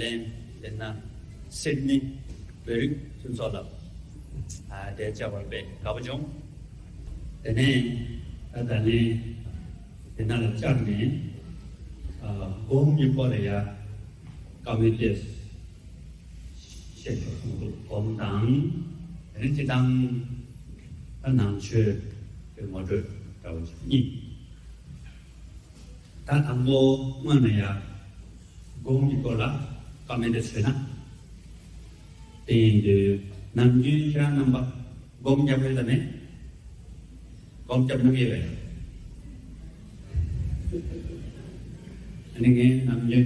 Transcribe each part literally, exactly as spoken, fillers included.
ལན། དེ་ན་སིད་ནི་བོད་རིགས་མཐུན་ཚོགས་ལ་ཨ་དེ་བཅར་བར་དཔེ་དགའ་པོ་བྱུང་། དེ་ནས་ད་ད་ལན་དེ་ན་ལ་བཅར་ནས་ཨ་སྒོམ་གྱི་སྐོར་ལ་ཡ་བཀའ་མོལ་ཏེ་བཤད་ཆོག་གསུངས་འདུག་སྒོམ་དང་། དེ་ནས་སྤྱི་བཏང་ད་ནང་ཆོས་ཀྱི་ངོ་སྤྲོད་འདྲ་བོ་ཅིག་གཉིས། ད་དང་པོ་སྔོན་ནས་ཡ་སྒོམ་གྱི་སྐོར་ལ་བཀའ་མོལ་དེ་ཞུས་ན། དེ་ཡིན་དུས་ནམ་རྒྱུན་ཁྱེད་རང་རྣམ་པ་སྒོམ་རྒྱབ་ཡོད་དམ་མེད། སྒོམ་རྒྱབ་གནང་གི་ཡོད་པས། ཨ་ནི་ངས་ནམ་རྒྱུན་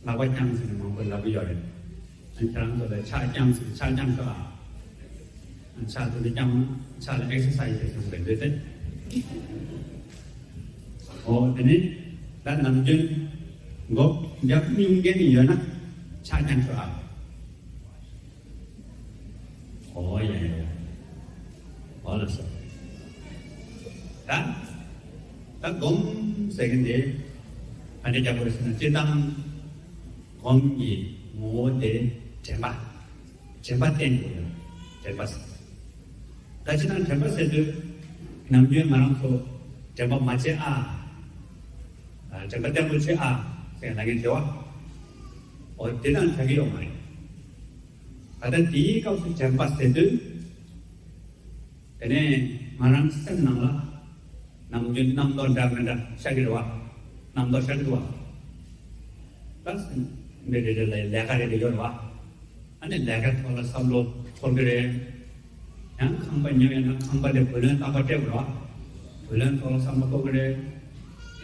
ལག་པ་བརྐྱངས་ཟེར་ནས་མང་པོ་ལབ་ཀྱི་ཡོད་རེད། ཨ་ནི་ཁྱེད་རང་ཚོ་ལ་ཕྱག་བརྐྱངས་ཟེར་ཕྱག་བརྐྱངས་ཤོག་ཨ། ཕྱག་དེ་འདྲ་བརྐྱངས་ན་ཕྱག་ལ་ཨེག་སར་སའི་ཛི་བྱེད་ཐུབ་པའི་འདོད་དེ། འོ་དེ་ནི་ད་ནམ་རྒྱུན་སྒོམ་རྒྱབ་མྱོང་མཁན་ཡོད་ན་ཕྱག་བརྐྱངས་ཤོག་ཨ། འོ་ཡ་ཡ་ཡ། འོ་ལགས་སོ། ད་ད་སྒོམ་ཟེར་མཁན་དེ་ག་འདྲ་རྒྱག་དགོས་རེད་ཟེར་ན། སྤྱིར་བཏང་སྒོམ་གྱི་ངོ་བོ་དེ་དྲན་པ། དྲན་པ་བསྟེན་དགོས་ཡོད། དྲན་པ་ཟེར། ད་ཅི་ལྟར་དྲན་པ་ཟེར་དུས་ནམ་རྒྱུན་ང་རང་ཚོ་དྲན་པ་མ་བརྗེད་ཨ། ཨ། དྲན་པ་བརྟན་པོ་བྱེད་ཨ་ཟེར་ལབ་མཁན་དེ་བ། འོ་དེ་དང་འདྲ་གི་ཡོད་མ་རེད། ད་ལྟ་དེའི་སྐབས་སུ་དྲན་པ་ཟེར་དུས། དེ་ནས་ང་རང་སེམས་ནང་ལ་ནམ་རྒྱུན་རྣམ་རྟོག་འདྲ་མི་འདྲ་ཤར་གྱི་རེད་བ། རྣམ་རྟོག་ཤར་གྱི་འདུག་བ། ད་མི་རེ་རེ་ལ་ལས་ཀ་རེ་རེ་ཡོད་རེད་བ། ཨ་ནི་ལས་ཀའི་ཐོག་ལ་བསམ་བློ་འཁོར་གྱི་རེད། ཡང་ཁང་པ་ཉོས་ཡོད་ན་ཁང་པ་དེ་བུ་ལོན་རྟག་པར་སྤྲད་དགོས་རེད་བ། བུ་ལོན་ཐོག་ལ་བསམ་བློ་འཁོར་གྱི་རེད།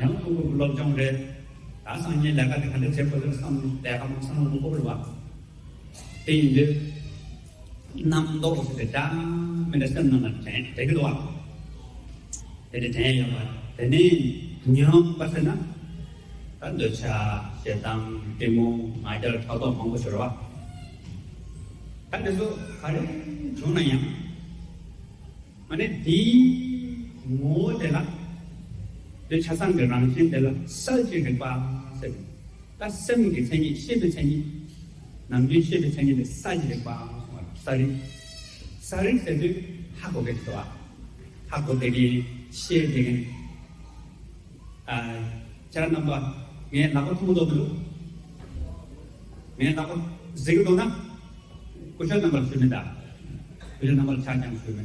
ཡང་ཕྲུ་གུ་གི་སློབ་སྦྱོང་རེད། ད་སང་ཉིན་ལས་ཀ་དེ་ག་འདྲ་བྱེད་དགོས་ཟེར་བསམ་ལས་ཀ་མང་བསམ་བློ་མང་པོ་འཁོར་གྱི་རེད་བ། དེ་ཡིན་དུས། རྣམ་རྟོག་ཟེར་དེ་འདྲ་མི་འདྲ་སེམས་ནང་ལ་དྲན་དྲན་གྱི་འདུག་བ། དེ་འདྲ་དྲན་ཡོད་པ། དེ་ནས་ཉོན་མོངས་པ་ཟེར་ན། ད་འདོད་ཆགས་ཞེ་སྡང་གཏི་མུག་ང་རྒྱལ་ཕྲག་དོག་མང་པོ་ཡོད་རེད་བ། ད་འདི་ཚོ་ག་རེ་བྱུང་ན་ཡང་། ཨ་ནི་དེའི་ངོ་བོ་དེ་ལ། དེ་ཆ་ཚང་གི་རང་བཞིན་དེ་ལ་གསལ་བྱེད་རིག་པ་ཟེར། ད་སེམས་ཀྱི་མཚན་ཉིད། ཤེས་པའི་མཚན་ཉིད། ནམ་རྒྱུན་ཤེས་པའི་མཚན་ཉིད་དེ་གསལ་བྱེད་རིག་པ་གསུངས་པ་རེད། གསལ་རིག། གསལ་རིག་ཟེར་དུས་ཧ་གོ་གི་འདུག་བ། ཧ་གོ་བསྡད་མཁན། ཤེས་བསྡད་མཁན། ཨ། ཁྱེད་རང་རྣམ་པ། ངའི་ལག་པ་མཐོང་གི་འདུག་མི་འདུག་ངའི་ལག་པ་གཟིགས་ཀྱི་འདུག་ན། སྐུ་ཞབས་རྣམ་པར་ཞུ་མི་གདའ། སྐུ་ཞབས་རྣམ་པར་ཕྱག་བརྐྱངས་ཞུ་མི་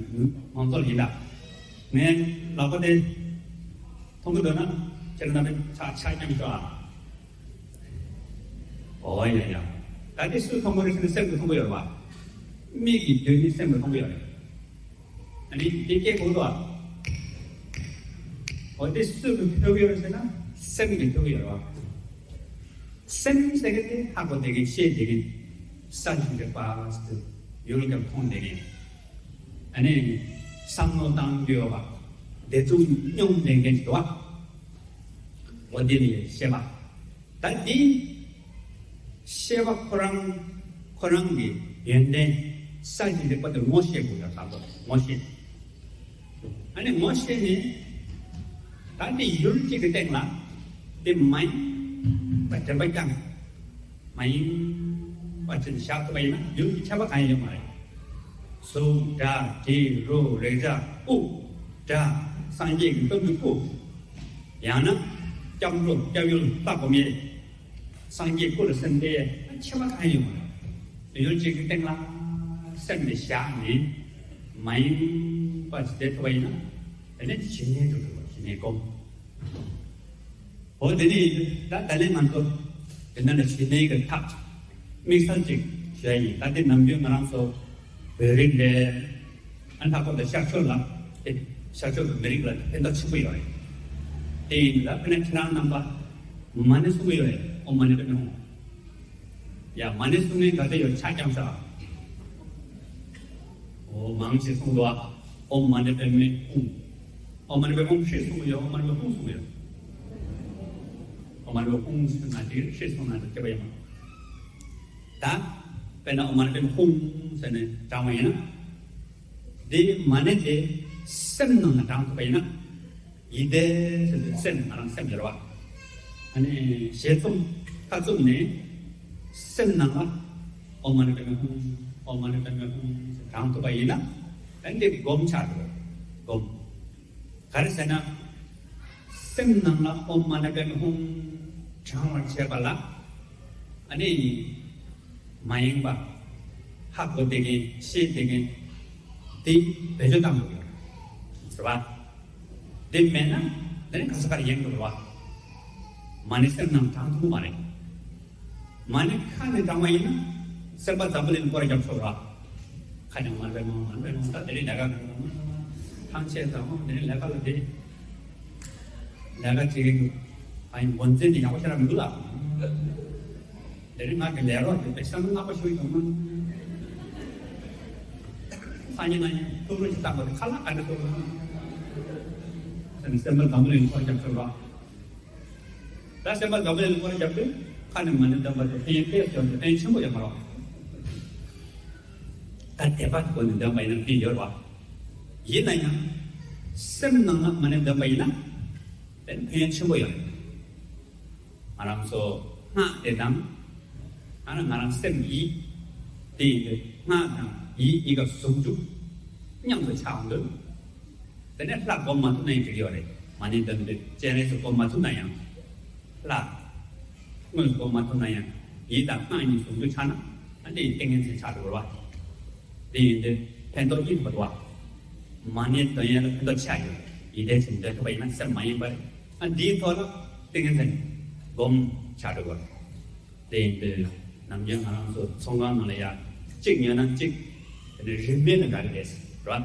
མང་ཚོགས་ཡིན་གདའ། ངའི་ལག་པ་དེ་མཐོང་གི་འདུག་ན། ཁྱེད་རང་རྣམ་པས་ཕྱག་ཕྱག་བརྐྱངས་ཤོག་ཨ། འོ་ཡ་ཡ། ད་དེ་སུས་མཐོང་གི་རེད་ཟེར་ན་སེམས་ཀྱིས་མཐོང་གི་ཡོད་རེད་བ། མིག་གི་དོན་ནི་སེམས་ཀྱིས་མཐོང་གི་ཡོད་རེད། ཨ་ནི་དེ་སྐད་གོ་འདུག་ཨ། འོ་དེ་སུས་ཀྱིས་ཐོས་ཀྱི་ཡོད་རེད་ཟེར་ན་སེམས་ཀྱིས་ཐོས་ཀྱི་ཡོད་རེད་བ། སེམས་ཟེར་མཁན་དེ་ཧ་གོ་བསྡད་མཁན། ཤེས་བསྡད་མཁན། གསལ་ཞིང་རིག་པ་ཟེར་དུས་ཡུལ་ཀྱང་མཐོང་བསྡད་མཁན། ཨ་ནི་བསམ་བློ་བཏང་རྒྱུ་ཡོད་པ། བདེ་སྡུག་སྙོམས་བསྡད་མཁན་ཞིག་འདུག་བ། འོ་དེ་ནི་ཤེས་པ། ད་འདི་ཤེས་པ་ཁོ་རང་ཁོ་རང་གི་ཡོན་ཏན་གསལ་ཞིང་རིག་པ་དེ་ངོ་ཤེས་དགོས་ཡ། ད་ལྟ་ངོ་ཤེས། ཨ་ནི་ངོ་ཤེས་ནས་ད་འདི་ཡུལ་གཅིག་གི་སྟེང་ལ་དེ་མ་ཡིན་པ་དྲན་པ་བསྐྱངས། མ་ཡིན་པ་ཅིག་བཞག་ཐུབ་པ་ཡིན་ན་ཡུལ་གྱི་ཁྱད་པར་གང་ཡང་ཡོད་མ་རེད། གཟུགས་སྒྲ་དྲི་རོ་རེག་བྱ་སྐུ། སྒྲ་སངས་རྒྱས་ཀྱི་བསྟན་པའི་སྐུ། ཡང་ན་སྐྱབས་འགྲོ་སྐྱབས་ཡུལ་ལྟ་སྒོམ་ཡས། སངས་རྒྱས་སྐུ་ལ་སེམས་གཏད་ཡས་ཁྱད་པར་གང་ཡང་ཡོད་མ་རེད། ཡུལ་གཅིག་གི་སྟེང་ལ་སེམས་དེ་བཞག་ནས་མ་ཡིན་པ་ཅིག་བསྡད་ཐུབ་པ་ཡིན་ན། དེ་ནས་ཞི་གནས་སུ་གྱུར་པ། ཞི་གནས་སྒོམ། འོ་དེ་ནས་ད་ད་ལན་ང་ཚོ་དེ་འདྲ་ཞི་གནས་ཀྱི་ཐབས་དམིགས་བསལ་ཅིག་ཞུ་ཡ་ཡིན། ད་དེ་ནམ་རྒྱུན་ང་རང་ཚོ་བོད་རིགས་རེད། ཨ་ནི་ལྷག་པར་དུ་ཤར་ཕྱོགས་ལ་དེ་ཤར་ཕྱོགས་ཀྱི་མི་རིགས་ལ་ཕན་ཐོགས་ཆེན་པོ་ཡོད་རེད། དེ་ཡིན་ད་དཔེར་ན་ཁྱེད་རང་རྣམ་པ་མ་ཎི་གསུང་གི་ཡོད་རེད། ཨོཾ་མ་ཎི་པདྨེ་ཧཱུྃ། ཡ་མ་ཎི་གསུང་མཁན་ག་ཚོད་ཡོད། ཕྱག་བརྐྱངས་ཤག་འོ་མང་ཆེ་གསུངས་འདུག་ཨ། ཨོཾ་མ་ཎི་པདྨེ་ཧཱུྃ། ཨོཾ་མ་ཎི་པདྨེ་ཧཱུྃ་ཧྲཱིཿ་གསུང་གི་ཡོད། ཨོཾ་མ་ཎི་པདྨེ་ཧཱུྃ་གསུང་གི་ཡོད། ཨོཾ་མ་ཎི་པདྨེ་ཧཱུྃ་ཟེར་ན་དེ་ཧྲཱིཿ་གསུང་ན་དེ་སྐྱེ་བ་ཡིན་མ། ད་དཔེར་ན་ཨོཾ་མ་ཎི་པདྨེ་ཧཱུྃ་ཟེར་ནས་བགྲངས་པ་ཡིན་ན། དེ་མ་ཎི་དེ་སེམས་ནང་ལ་བགྲངས་ཐུབ་པ་ཡིན་ན། ཡིད་བདེ་ཟེར་དུས་སེམས། ང་རང་སེམས་ཡོད་རེད་བ། ཨ་ནི་ཞལ་བཙུམ་ཁ་བཙུམ་ནས། སེམས་ནང་ལ་ཨོཾ་མ་ཎི་པདྨེ་ཧཱུྃ། ཨོཾ་མ་ཎི་པདྨེ་ཧཱུྃ་ཟེར་བགྲང་ཐུབ་པ་ཡིན་ན། ཨ་ནི་དེ་སྒོམ་ཆགས་འགྲོ། སྒོམ། ག་རེ་ཟེར་ན། སེམས་ནང་ལ་ཨོཾ་མ་ཎི་པདྨེ་ཧཱུྃ་བགྲང་བར་བྱེད་པ་ལ། ཨ་ནི། མ་ཡེངས་པ། ཧ་གོ་བདེ་མཁན། ཤེས་བདེ་མཁན། དེ་བེད་སྤྱོད་བཏང་དགོས་ཡོད་རེད་བ། དེ་མེད་ན་དེ་ནི་ག་ས་གར་ཡེངས་འགྲོ་བ། མ་ཎི་སེམས་ནང་བགྲང་ཐུབ་མ་རེད། མ་ཎི་ཁ་ནས་བགྲང་བ་ཡིན་ན་སེམས་པ་འཛམ་བུ་གླིང་སྐོར་རྒྱབ་ཆོག་ར། ཁ་ནས་མ་ཎི་པདྨེ་ཧཱུྃ། མ་ཎི་པདྨེ་ཧཱུྃ། ད་དེ་རིང་ལས་ཀ་གི་ཐང་ཆད་ཙམ་དེ་རིང་ལས་ཀ་ལ་བསྡད། ལས་ཀ་བྱེད་ཀྱི་འདུག་ཨ་ཡིན་འགོ་འཛིན་དེ་ཡག་པོ་ཞེ་དྲག་མི་འདུག་ལ། དེ་རིང་ང་གི་ལས་རོགས་དེ་བེད་སྤྱོད་མངགས་པ་ཞུ་ཡི་འདུག་མ། སང་ཉིན་གནངས་ཉིན་ཐུགས་རོགས་ཞིག་བཏང་དགོས་དེ་ཁ་ལག་ག་འདྲ་ཐུབ་ར། སེམས་པ་འཛམ་བུ་གླིང་སྐོར་རྒྱབ་ཆོག་ར། ད་སེམས་པ་འཛམ་བུ་གླིང་སྐོར་རྒྱབ་དུས་ཁ་ནས་མ་ཎི་འདོན་པ་དེ་ཕན་ཡོན་ཏོག་ཙམ་ཡོད་ན་ཕན་ཆེན་པོ་ཡོད་མ་རེད། ད་དད་པ་སྒོ་ནས་འདོན་པ་ཡིན་ན་ཕན་ཡོད་རེད་བ། ཡིན་ན་ཡང་སེམས་ནང་ལ་མ་ཎི་འདོན་པ་ཡིན་ན་དེ་ཕན་ཡོན་ཆེན་པོ་ཡོད་རེད། ང་རང་ཚོ་སྔགས་དེ་དང་། ཨ་ནི་ང་རང་སེམས་ཡིད། དེ་ཡིན་དུས་སྔགས་དང་ཡིད་གཉིས་ཀ་ཟུང་འཇུག་མཉམ་དུ་ཆགས་འདུག་དེ་ནས་ལྷ་སྒོམ་མ་ཐུབ་ན་ཡང་འགྲིག་ཡོད་རེད། མ་ཎི་འདོན་དུས་སྤྱན་རས་གཟིགས་སྒོམ་མ་ཐུབ་ན་ཡང་། ལྷ། དངོས་སུ་སྒོམ་མ་ཐུབ་ན་ཡང་ཡིད་དང་སྔགས་གཉིས་ཟུང་འཇུག་ཆགས་ན་ཨ་འདི་ཡི་ཏིང་ངེ་འཛིན་ཆགས་འགྲོ་བ། དེ་ཡིན་དུས་ཕན་ཐོགས་གཉིས་ཐོབ་པ་འདུག་བ། མ་ཎི་འདོན་ཡས་ལ་ཕན་ཐོགས་ཆེ་ཡོད། ཡིད་བདེ་ཞིང་འདོན་ཐུབ་པ་ཡིན་ན་སེམས་མ་ཡེངས་པ་རེད། ཨ་འདིའི་ཐོག་ལ་ཏིང་ངེ་འཛིན་སྒོམ་ཆགས་འགྲོ་བ། དེ་ཡིན་དུས་ནམ་རྒྱུན་ང་རང་ཚོ་ཚོང་ཁང་ནང་ལ་ཡ་གཅིག་ཉོས་ན་གཅིག་དེ་ནས་རིན་མེད་ལ་འདྲ་གི་རེད་ར།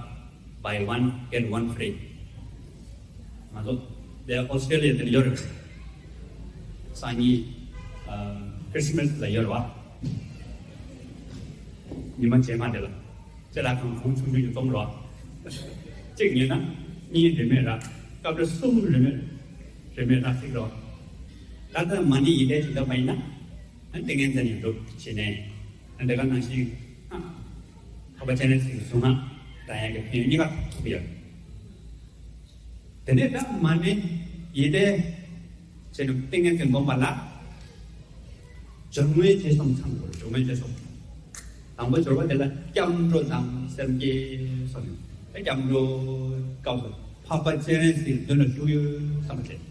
Buy one get one free། ང་ཚོ་དེ་ཨོ་སི་ཀྲེ་ལི་ཡ་དེ་ལ་ཡོད་རེད། སང་ཉིན་ཁྲི་སི་མ་སི་ལ་ཡོད་རེད་བ། ཉི་མ་རྗེས་མ་དེ་ལ་ཅེ་ལ་ཁང་གོང་ཆུང་ཆུང་གི་གཏོང་རོགས། གཅིག་ཉོས་ན་གཉིས་རིན་མེད་ར། སྐབས་རེ་གསུམ་རིན་མེད། རིན་མེད་ར་གཅིག་རོགས། ད་ལྟ་མ་ཎི་ཡིད་བདེ་ཞིག་ལ་མ་ཡིན་ན། ཨ་ཏིང་ངེ་འཛིན་ཡོད་འགྲུབ་བྱས་ནས། ཨ་འདི་ག་ནང་བཞིན། ཨ། འཕགས་པ་སྤྱན་རས་གཟིགས་ཀྱི་གཟུངས་སྔགས་བགྲང་ཡག་གི་ཕན་ཡོན་གཉིས་ཀ་ཐོབ་ཀྱི་ཡོད། དེ་ནས་ད་མ་ཎི་ཡིད་བདེ་བྱས་ནས་ཏིང་ངེ་འཛིན་སྒོམ་པ་ལ། སྦྱོར་དངོས་རྗེས་གསུམ་ཚང་དགོས། སྦྱོར་དངོས་རྗེས་གསུམ། དང་པོ་སྦྱོར་བ་དེ་ལ་སྐྱབས་འགྲོ་དང་སེམས་བསྐྱེད་གསུམ། ད་སྐྱབས་འགྲོ་སྐབས་སུ་འཕགས་པ་སྤྱན་རས་གཟིགས་མདུན་ལ་བཞུགས་ཡོད་བསམ་པ་བྱེད།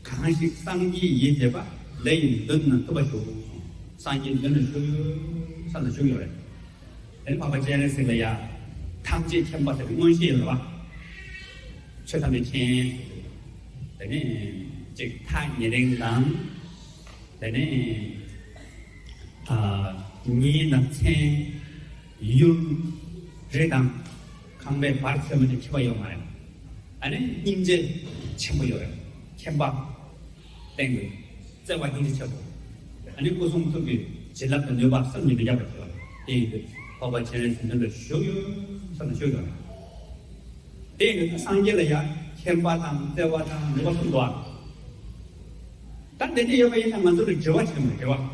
གང་ཞིག་སངས་རྒྱས་ཡིད་བྱེད་པ། དེ་ཡི་མདུན་ན་ཐུབ་པ་བཞུགས། སངས་རྒྱས་མདུན་ལ་བཞུགས་ཡོད་བསམ་ལ་བཞུགས་ཡོད་རེད། དེ་ནས་འཕགས་པ་སྤྱན་རས་གཟིགས་ལ་ཡ། ཐམས་ཅད་མཁྱེན་པ་ཟེར་བའི་མངོན་ཤེས་ཡོད་རེད་བ། ཆོས་ཐམས་ཅད་མཁྱེན། དེ་ནས་གཅིག་ཐག་ཉེ་རིང་དང་། དེ་ནས་ཨ་ཉིན་དང་མཚན། ཡུལ། རི་དང་། ཁང་པའི་བར་ཆད་མ་དེ་མཁྱེན་པ་ཡོད་མ་རེད། ཨ་ནི་སྙིང་རྗེ་ཆེན་པོ་ཡོད་རེད། མཁྱེན་པ། སྟེང་དུ་བརྩེ་བ་སྙིང་རྗེ་ཆེན་པོ། ཨ་ནི་སྐུ་གསུང་ཐུགས་ཀྱི་བྱིན་རླབས་དང་ནུས་པ་བསམ་གྱིས་མི་ཁྱབ་པ་ཞིག་ཡོད་རེད། དེ་ཡིན་དུས་འཕགས་པ་སྤྱན་རས་གཟིགས་མདུན་ལ་བཞུགས་ཡོད་བསམ་ནས་བཞུགས་ཡོད་རེད། དེ་ཡིན་དུས་སངས་རྒྱས་ལ་ཡང་མཁྱེན་པ་དང་བརྩེ་བ་དང་ནུས་པ་གསུམ་འདུག་ཨ། ད་དེ་འདྲ་ཡོད་པ་ཡིན་ན་ང་ཚོ་ལ་འབྲེལ་བ་བྱེད་མི་འབྲེལ་བ།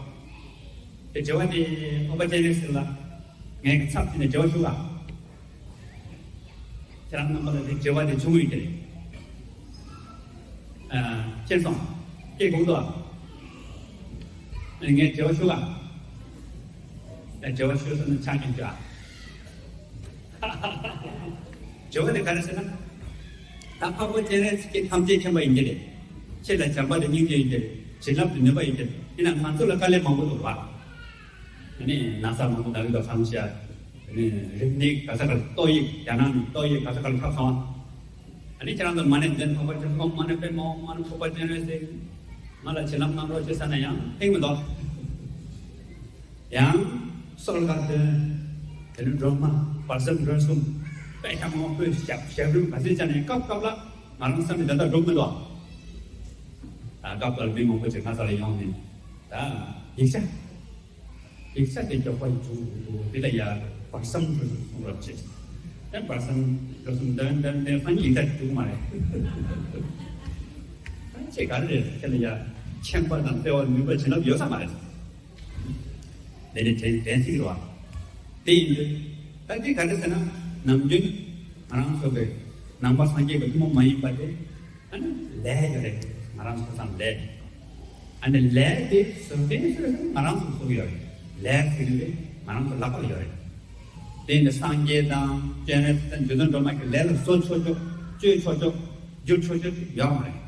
དེ་འབྲེལ་བ་དེ་འཕགས་པ་སྤྱན་རས་གཟིགས་ལ་ངས་ཀྱི་ཚབ་བྱས་ནས་འབྲེལ་བ་ཞུ་ལ། ཁྱེད་རང་རྣམ་པ་ལ་དེ་འབྲེལ་བ་དེ་བྱུང་ཡོད་ཀྱི་རེད། ཨ། མཁྱེན་སོང་། སྐད་གོ་འདུག་ཨ། ངས་འབྲེལ་བ་ཞུ་ག་ཨ། འབྲེལ་བ་ཞུ་ཟེར་ན་ཆགས་ཀྱི་འདུག་ཨ། འབྲེལ་བ་དེ་ག་རེ་ཟེར་ན། ད་འཕགས་པ་སྤྱན་རས་གཟིགས་ཀྱིས་ཐམས་ཅད་མཁྱེན་པ་ཡིན་གྱི་རེད། ཁྱེད་ལ་བྱམས་པ་དང་སྙིང་རྗེ་ཡོད་ཀྱི་རེད། བྱིན་རླབས་དང་ནུས་པ་ཡོད་ཀྱི་རེད། ཡིན་ན་ང་ཚོ་ལ་དཀའ་ལས་མང་པོ་འདུག་བ། ཨ་ནི་ན་ཚ་མང་པོ་ན་གི་འདུག་བསམ་ཤེས། ཨ་ནི་རིག་གནས་ག་ས་ག་ལ་ཏོག་དབྱིབས། རྒྱ་ནག་ནས་ཏོག་དབྱིབས་ག་ས་ག་ལ་ཁྱབ་སོང་། ཨ་ནི་ཁྱེད་རང་ཚོ་མ་ཎི་འདོན། འཕགས་པ་སྤྱན་རས་གཟིགས། ཨོཾ་མ་ཎི་པདྨེ་ཧཱུྃ། མ་ཎི་འཕགས་པ་སྤྱན་རས་གཟིགས། ང་ལ་བྱིན་རླབས་གནང་རོགས་བྱེད་ཟེར་ན་ཡང་ཕན་མི་འདུག་ཡང་གསོལ་ཁ་འདོན། དེ་ནས་སྒྲོལ་མ་བར་གསུམ་སྒྲོལ་གསུམ་དཔེ་ཆ་མང་པོ་ཞབས་ཞབས་རིམ་ག་ཚོད་བྱས་ནས་སྐབས་སྐབས་ལ་ང་རང་བསམ་པའི་དོན་དག་འགྲུབ་མི་འདུག་ད་སྐབས་སྐབས་ལ་མི་མང་པོ་ཅིག་ང་ཚོ་ལ་ཡོང་ནས་ད་ཡིག་ཆ། ཡིག་ཆ་དེ་མགྱོགས་པ་ཡིན་བྱུང་འདུག་དེ་ལ་ཡ་བར་གསུམ་སྒྲོལ་གསུམ་གསུང་རོགས་བྱེད། ཡང་བར་གསུམ་སྒྲོལ་གསུམ་འདོན་འདོན་འདོན་སང་ཉིན་ཡིག་ཆ་དེ་འགྲུབ་མ་རེད། ད་ཅེས་ག་རེ་རེད། ཁྱེད་ལ་ཡ་མཁྱེན་པ་དང་བརྩེ་བ་ནུས་པ་བྱིན་རླབས་ཡོད་ས་མ་རེད། དེ་ནི་དྲན་དྲན་ཚིག་རེད་བ། དེ་ཡིན་དུས་ད་འདི་ག་རེ་ཟེར་ན་ནམ་རྒྱུན་ང་རང་ཚོ་གི་ནང་པ་སངས་རྒྱས་ཀྱི་ཐུན་མོང་མ་ཡིན་པ་དེ། ཨ་ནི་ལས་ཡོད་རེད། ང་རང་ཚོ་ཚང་ལས། ཨ་ནི་ལས་དེ་བཟོ་མཁན་སུ་རེད་ཟེར་ན་ང་རང་ཚོ་བཟོ་གི་ཡོད་རེད། ལས་ཟེར་གྱི་རེད། ང་རང་ཚོ་ལག་པར་ཡོད་རེད། དེ་ཡིན་དུས་སངས་རྒྱས་དང་སྤྱན་རས་གཟིགས་དང་རྗེ་བཙུན་སྒྲོལ་མ་གི་ལས་ལ་བཟོ་ཆོག་ཆོག་བཅོས་ཆོག་ཆོག་བསྒྱུར་ཆོག་ཆོག་ཡོད་མ་རེད།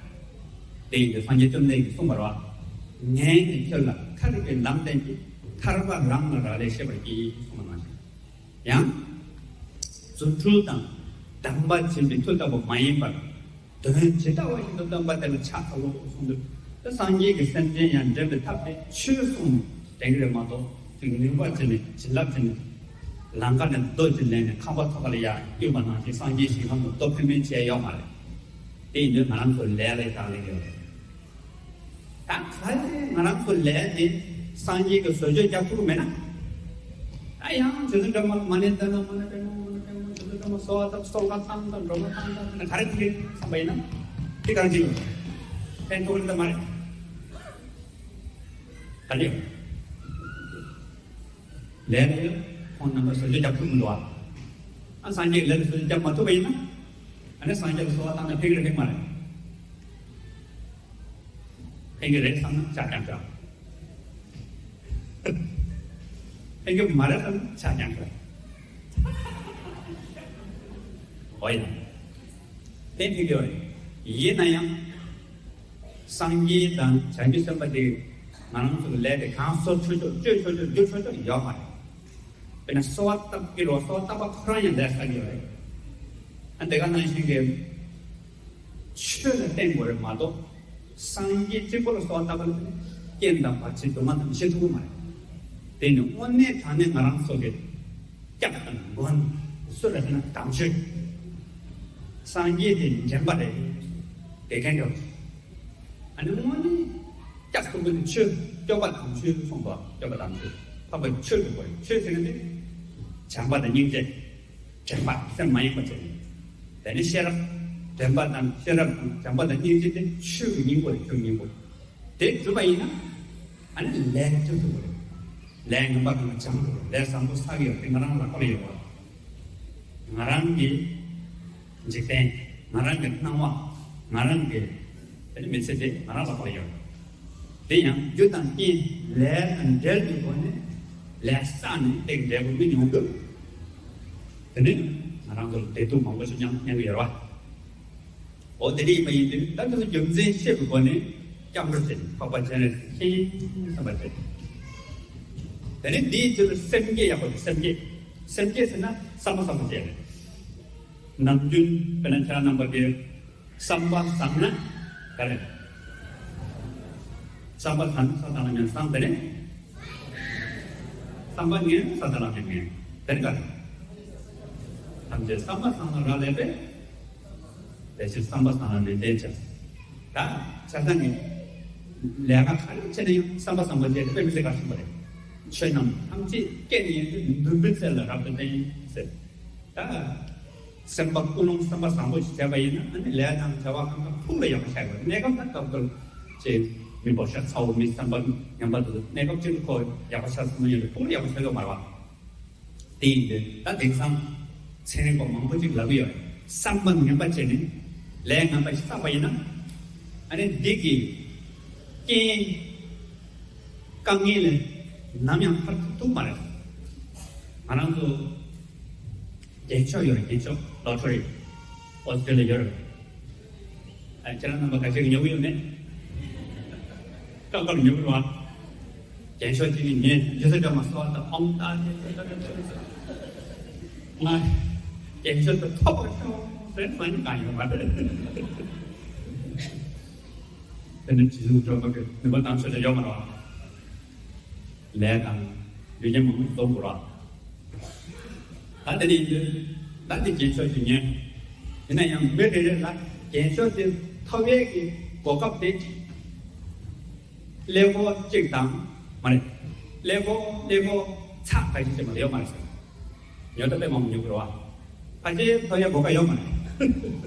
དེ་ཡིན་དུས་སངས་རྒྱས་བཅོམ་ལྡན་འདས་ཀྱིས་གསུངས་པ་རེད་བ། ངས་ནི་ཁྱོད་ལ་ཐར་པའི་ལམ་བསྟན་གྱི། ཐར་པ་རང་ལ་རག་ལས་ཤེས་པར་གྱིས་གསུངས་པ་ནང་བཞིན། ཡང་། རྫུ་འཕྲུལ་དང་གདམས་པ་བྱིན་པའི་མཐུ་ལྟ་བུ་མ་ཡིན་པར། དོན་ཇི་ལྟ་བ་བཞིན་དུ་སྟོན་པ་དེ་ལ་ཕྱག་འཚལ་ལོ་གསུངས་འདུག་དེ་སངས་རྒྱས་ཀྱིས་སེམས་ཅན་ཡང་འདྲེན་པའི་ཐབས་དེ་ཆོས་གསུངས་ནས་བསྟན་གྱི་རེད་མ་གཏོགས། ཅིག་ནུས་པ་བྱས་ནས་བྱིན་རླབས་བྱས་ནས་ལང་ཀ་ནས་རྡོ་ཅིག་ལེན་ནས་ཁང་པ་ཐོག་ཁ་ལ་ཡར་བསྐྱོན་པ་ནང་བཞིན་སངས་རྒྱས་ཞིང་ཁམས་ལ་རྡོ་འཕེན་འཕེན་བྱས་ཡོད་མ་རེད། དེ་ཡིན་དུས་ང་རང་ཚོ་ལས་ལ་ཡང་ལས་ཡོད་རེད། ད་ག་རེ་ང་རང་ཚོ་ལས་དེ་སངས་རྒྱས་ཀྱི་བཟོ་བཅོས་རྒྱག་ཐུབ་ཀྱི་མེད་ན། ད་ཡང་རྗེ་བཙུན་སྒྲོལ་མ་མ་ཎི་བཏོན་ན་མ་ཎི་བཏོན་ན་མ་ཎི་བཏོན་ན་རྗེ་བཙུན་སྒྲོལ་མ་གསོལ་བ་བཏབ་གསོལ་ཁ་བཏང་དང་སྒྲོལ་མ་བཏང་དང་ན་ག་རེ་ཐུབ་ཀྱི་བསམ་པ་ཡིན་ན། དེ་གང་ཅི་ཡོད་ཕན་ཐོགས་རེད་ད་མ་རེད། ག་རེ་ཡོད། ལས་ལ་ཡང་ཁོང་རྣམ་པ་བཟོ་བཅོས་རྒྱག་ཐུབ་མི་འདུག་ཨ། ཨ་སངས་རྒྱས་ལས་ལ་བཟོ་བཅོས་རྒྱག་མ་ཐུབ་པ་ཡིན་ན། ཨ་ནི་སངས་རྒྱས་ལ་གསོལ་བ་བཏང་ན་ཕན་གྱི་རེད་ཕན་མ་རེད། ཕན་གྱི་རེད་བསམ་ན་ཆ་རྐྱང་རྐྱང་། ཕན་གྱི་མ་རེད་བསམ་ན་ཆ་རྐྱང་རྐྱང་། འོ་ཡ། ཕན་ཕན་གྱི་འོ་ཡ། ཡིན་ན་ཡང་། སངས་རྒྱས་དང་བྱང་ཆུབ་སེམས་དཔའ་དེ་ང་རང་ཚོ་གི་ལས་དེ་གང་བཟོ་ཆོག་ཆོག་བཅོས་ཆོག་ཆོག་བསྒྱུར་ཆོག་ཆོག་ཡོད་མ་རེད། དཔེར་ན་གསོལ་བ་བཏབ་ཀྱི་རོ་གསོལ་བ་བཏབ་པ་ཁོ་རང་ཡང་ལས་བསགས་ཀྱི་ཡོད་རེད། ཨ་དེ་ག་ནང་བཞིན་གྱི་ཆོས་ལ་བརྟེན་དགོས་རེད་མ་གཏོགས། སངས་རྒྱས་གཅིག་པོ་ལ་གསོལ་བ་བཏབ་པ་ལ་རྐྱེན་དང་བར་ཆད་སྡུག་བསྔལ་དང་ཞི་ཐུབ་ཀྱི་མ་རེད། དེ་ནི་དངོས་གནས་དྲང་གནས་ང་རང་ཚོ་གི་སྐྱབས་དང་མགོན་སུ་རེད་ཟེར་ན་དམ་ཆོས། སངས་རྒྱས་དེ་འདྲེན་པ་རེད། དགེ་རྒན་འདྲ་བོ། ཨ་ནི་དངོས་གནས་སྐྱབས་སུ་མགོན་ནི་ཆོས་སྐྱོབ་པ་དམ་ཆོས་གསུངས་པ་སྐྱོབ་པ་དམ་ཆོས་འཕགས་པ་ཆོས་སུ་གོ་ཆོས་ཟེར་ན་ནི་བྱམས་པ་དང་སྙིང་རྗེ། དྲན་པ་སེམས་མ་ཡེངས་པ་བྱས་ནས། དེ་ནས་ཤེས་རབ། དྲན་པ་དང་ཤེས་རབ་དང་བྱམས་པ་དང་སྙིང་རྗེ་དེ་ཆོས་ཀྱི་སྙིང་པོ་རེད་ཆོས་སྙིང་པོ། དེ་གྲུབ་པ་ཡིན་ན། ཨ་ནི་ལས་གྲུབ་ཐུབ་པ་རེད། ལས་ངན་པ་གང་སྦྱང་ཐུབ་པ་ལས་བཟང་པོ་བསགས་ཡོད་དེ་ང་རང་ལག་པ་ལ་ཡོད་པ། ང་རང་གི་འཇིག་རྟེན། ང་རང་གི་སྣང་བ། ང་རང་གི་དེ་ནི་མི་ཚེ་དེ་ང་རང་ལག་པ་ལ་ཡོད། དེ་ཡང་རྒྱུ་དང་རྐྱེན་ལས་དང་འབྲེལ་གྱི་སྒོ་ནས་ལས་བསགས་ནས་དེ་གི་འབྲས་བུ་སྨིན་ཡོང་དུས། དེ་ནི་ང་རང་ཚོ་ལ་བདེ་སྡུག་མང་པོ་ཞིག་མྱངས་མྱངས་ཀྱི་ཡོད་རེད་བ། འོ་དེ་འདྲ་ཡིན་པ་ཡིན་དུས་ད་དེ་ཚོ་རྒྱུ་མཚན་ཤེས་པའི་སྒོ་ནས་སྐྱབས་འགྲོ་བྱེད་འཕགས་པ་སྤྱན་རས་གཟིགས་མཁྱེན་བསམ་པ་བྱེད། དེ་ནི་འདིའི་རྗེས་ལ་སེམས་བསྐྱེད་ཡག་པོ་རེད་སེམས་བསྐྱེད། སེམས་བསྐྱེད་ཟེར་ན་བསམ་པ་བཟང་པོ་བྱེད་རེད། ནམ་རྒྱུན་དཔེར་ན་ཁྱེད་རང་རྣམ་པ་གི་བསམ་པ་བཟང་ན་ག་རེ། བསམ་པ་བཟང་ན་ས་དང་ལམ་ཡང་བཟང་དེ་ནས། བསམ་པ་ངན་ན་ས་དང་ལམ་ཡང་ངན་དེ་ནས་ག་རེ། ཐམས་ཅད་བསམ་པ་བཟང་ལ་རག་ལས་པས། དེ་ཕྱིར་བསམ་པ་བཟང་ལ་ནན་ཏན་བྱ། ད་ཆ་ཚང་གི་ལས་ཀ་ག་རེ་བྱས་ན་ཡང་བསམ་པ་བཟང་པོ་བྱས་ཏེ་དཔེ་མི་སྲིད་དགའ་ཞིང་པ་རེད། ཆོས་རྣམས་ཐམས་ཅད་སྐད་ནས་ཡིན་ཏེ་འདུན་པའི་རྩེ་ལ་རབ་ཏུ་བརྟན་ཟེར། ད་སེམས་པ་ཀུན་སློང་བསམ་པ་བཟང་པོ་ཞིག་བྱས་པ་ཡིན་ན་ཨ་ནི་ལས་དང་བྱ་བ་གང་ག་ཕུགས་ལ་ཡག་པོ་བྱ་དགོས་གནས་སྐབས་ད་སྐབས་སྐབས་ཅེས་མི་འབོར་ཤ་ཚ་བོ་མི་བསམ་པ་ངན་པ་འདུག་གནས་སྐབས་ཅིག་ལ་ཁོ་ཡག་པོ་ཆགས་སོང་ན་ཡོད་ཕུགས་ལ་ཡག་པོ་བྱ་དགོས་མ་རེད་བ། དེ་ཡིན་དུས་ད་དེང་སང་ཚན་རིག་པ་མང་པོ་ཅིག་ལབ་ཀྱི་ཡོད་རེད། བསམ་པ་ངན་པ་བྱས་ནས་ལས་ངན་པ་ཞིག་བསགས་པ་ཡིན་ན། ཨ་ནི་འདི་གི་རྐྱེན་དཀའ་ངལ་ལས་ནམ་ཡང་ཐར་ཐུབ་ཐུབ་མ་རེད། ང་རང་ཚོ་རྒྱན་ཤོག་ཡོད་རེད། རྒྱན་ཤོག་ལོ་ཊ་རི་ཨོ་སི་ཀྲི་ལི་ཡ་ཡོད་རེད། ཨ་ཁྱེད་རང་རྣམ་པ་ཁ་ཤས་ཀྱིས་ཉོ་གི་ཡོད་མེད། སྐབས་སྐབས་ཉོ་གི་རེད་བ། རྒྱན་ཤོག་ཅིག་ནི་ངས་རྗེས་སུ་འབྲང་མ་སོགས་དང་ཨོང་ཏ་ཏེ་ཏེ་ཏེ་ཏེ་ཏེ། ང་རྒྱན་ཤོག་དེ་ཐོབ་པར་ཤོག་ཟེར་ས་ནི་གང་ཡོད་མ་རེད། དེ་ནི་རྗེས་སུ་འགྲོ་བ་གི་ནུས་པ་དང་ཆོད་ཆ་ཡོད་མ་རེད། ལས་དང་ཡོད་ཉེན་མང་པོ་འཛོམས་དགོས་ར། ད་དེ་ནི་ཡིན་དུས་ད་འདི་རྒྱན་ཤོག་ཅིག་ཉོས། ཡིན་ན་ཡང་མི་རེ་རེ་ལ་རྒྱན་ཤོག་དེ་ཐོབ་ཡས་ཀྱི་གོ་སྐབས་དེ། ཀླད་ཀོར་གཅིག་དང་། མ་རེད། ཀླད་ཀོར་ཀླད་ཀོར་ཚེག་ཁ་ཤས་ཅིག་མ་གཏོགས་ཡོད་མ་རེད་ཟེར། ཉོ་ད་དཔེ་མང་པོ་ཉོ་དགོས་རེད་བ། ཕལ་ཆེར་ཐོབ་ཡ་གོ་སྐབས་ཡོད་མ་རེད།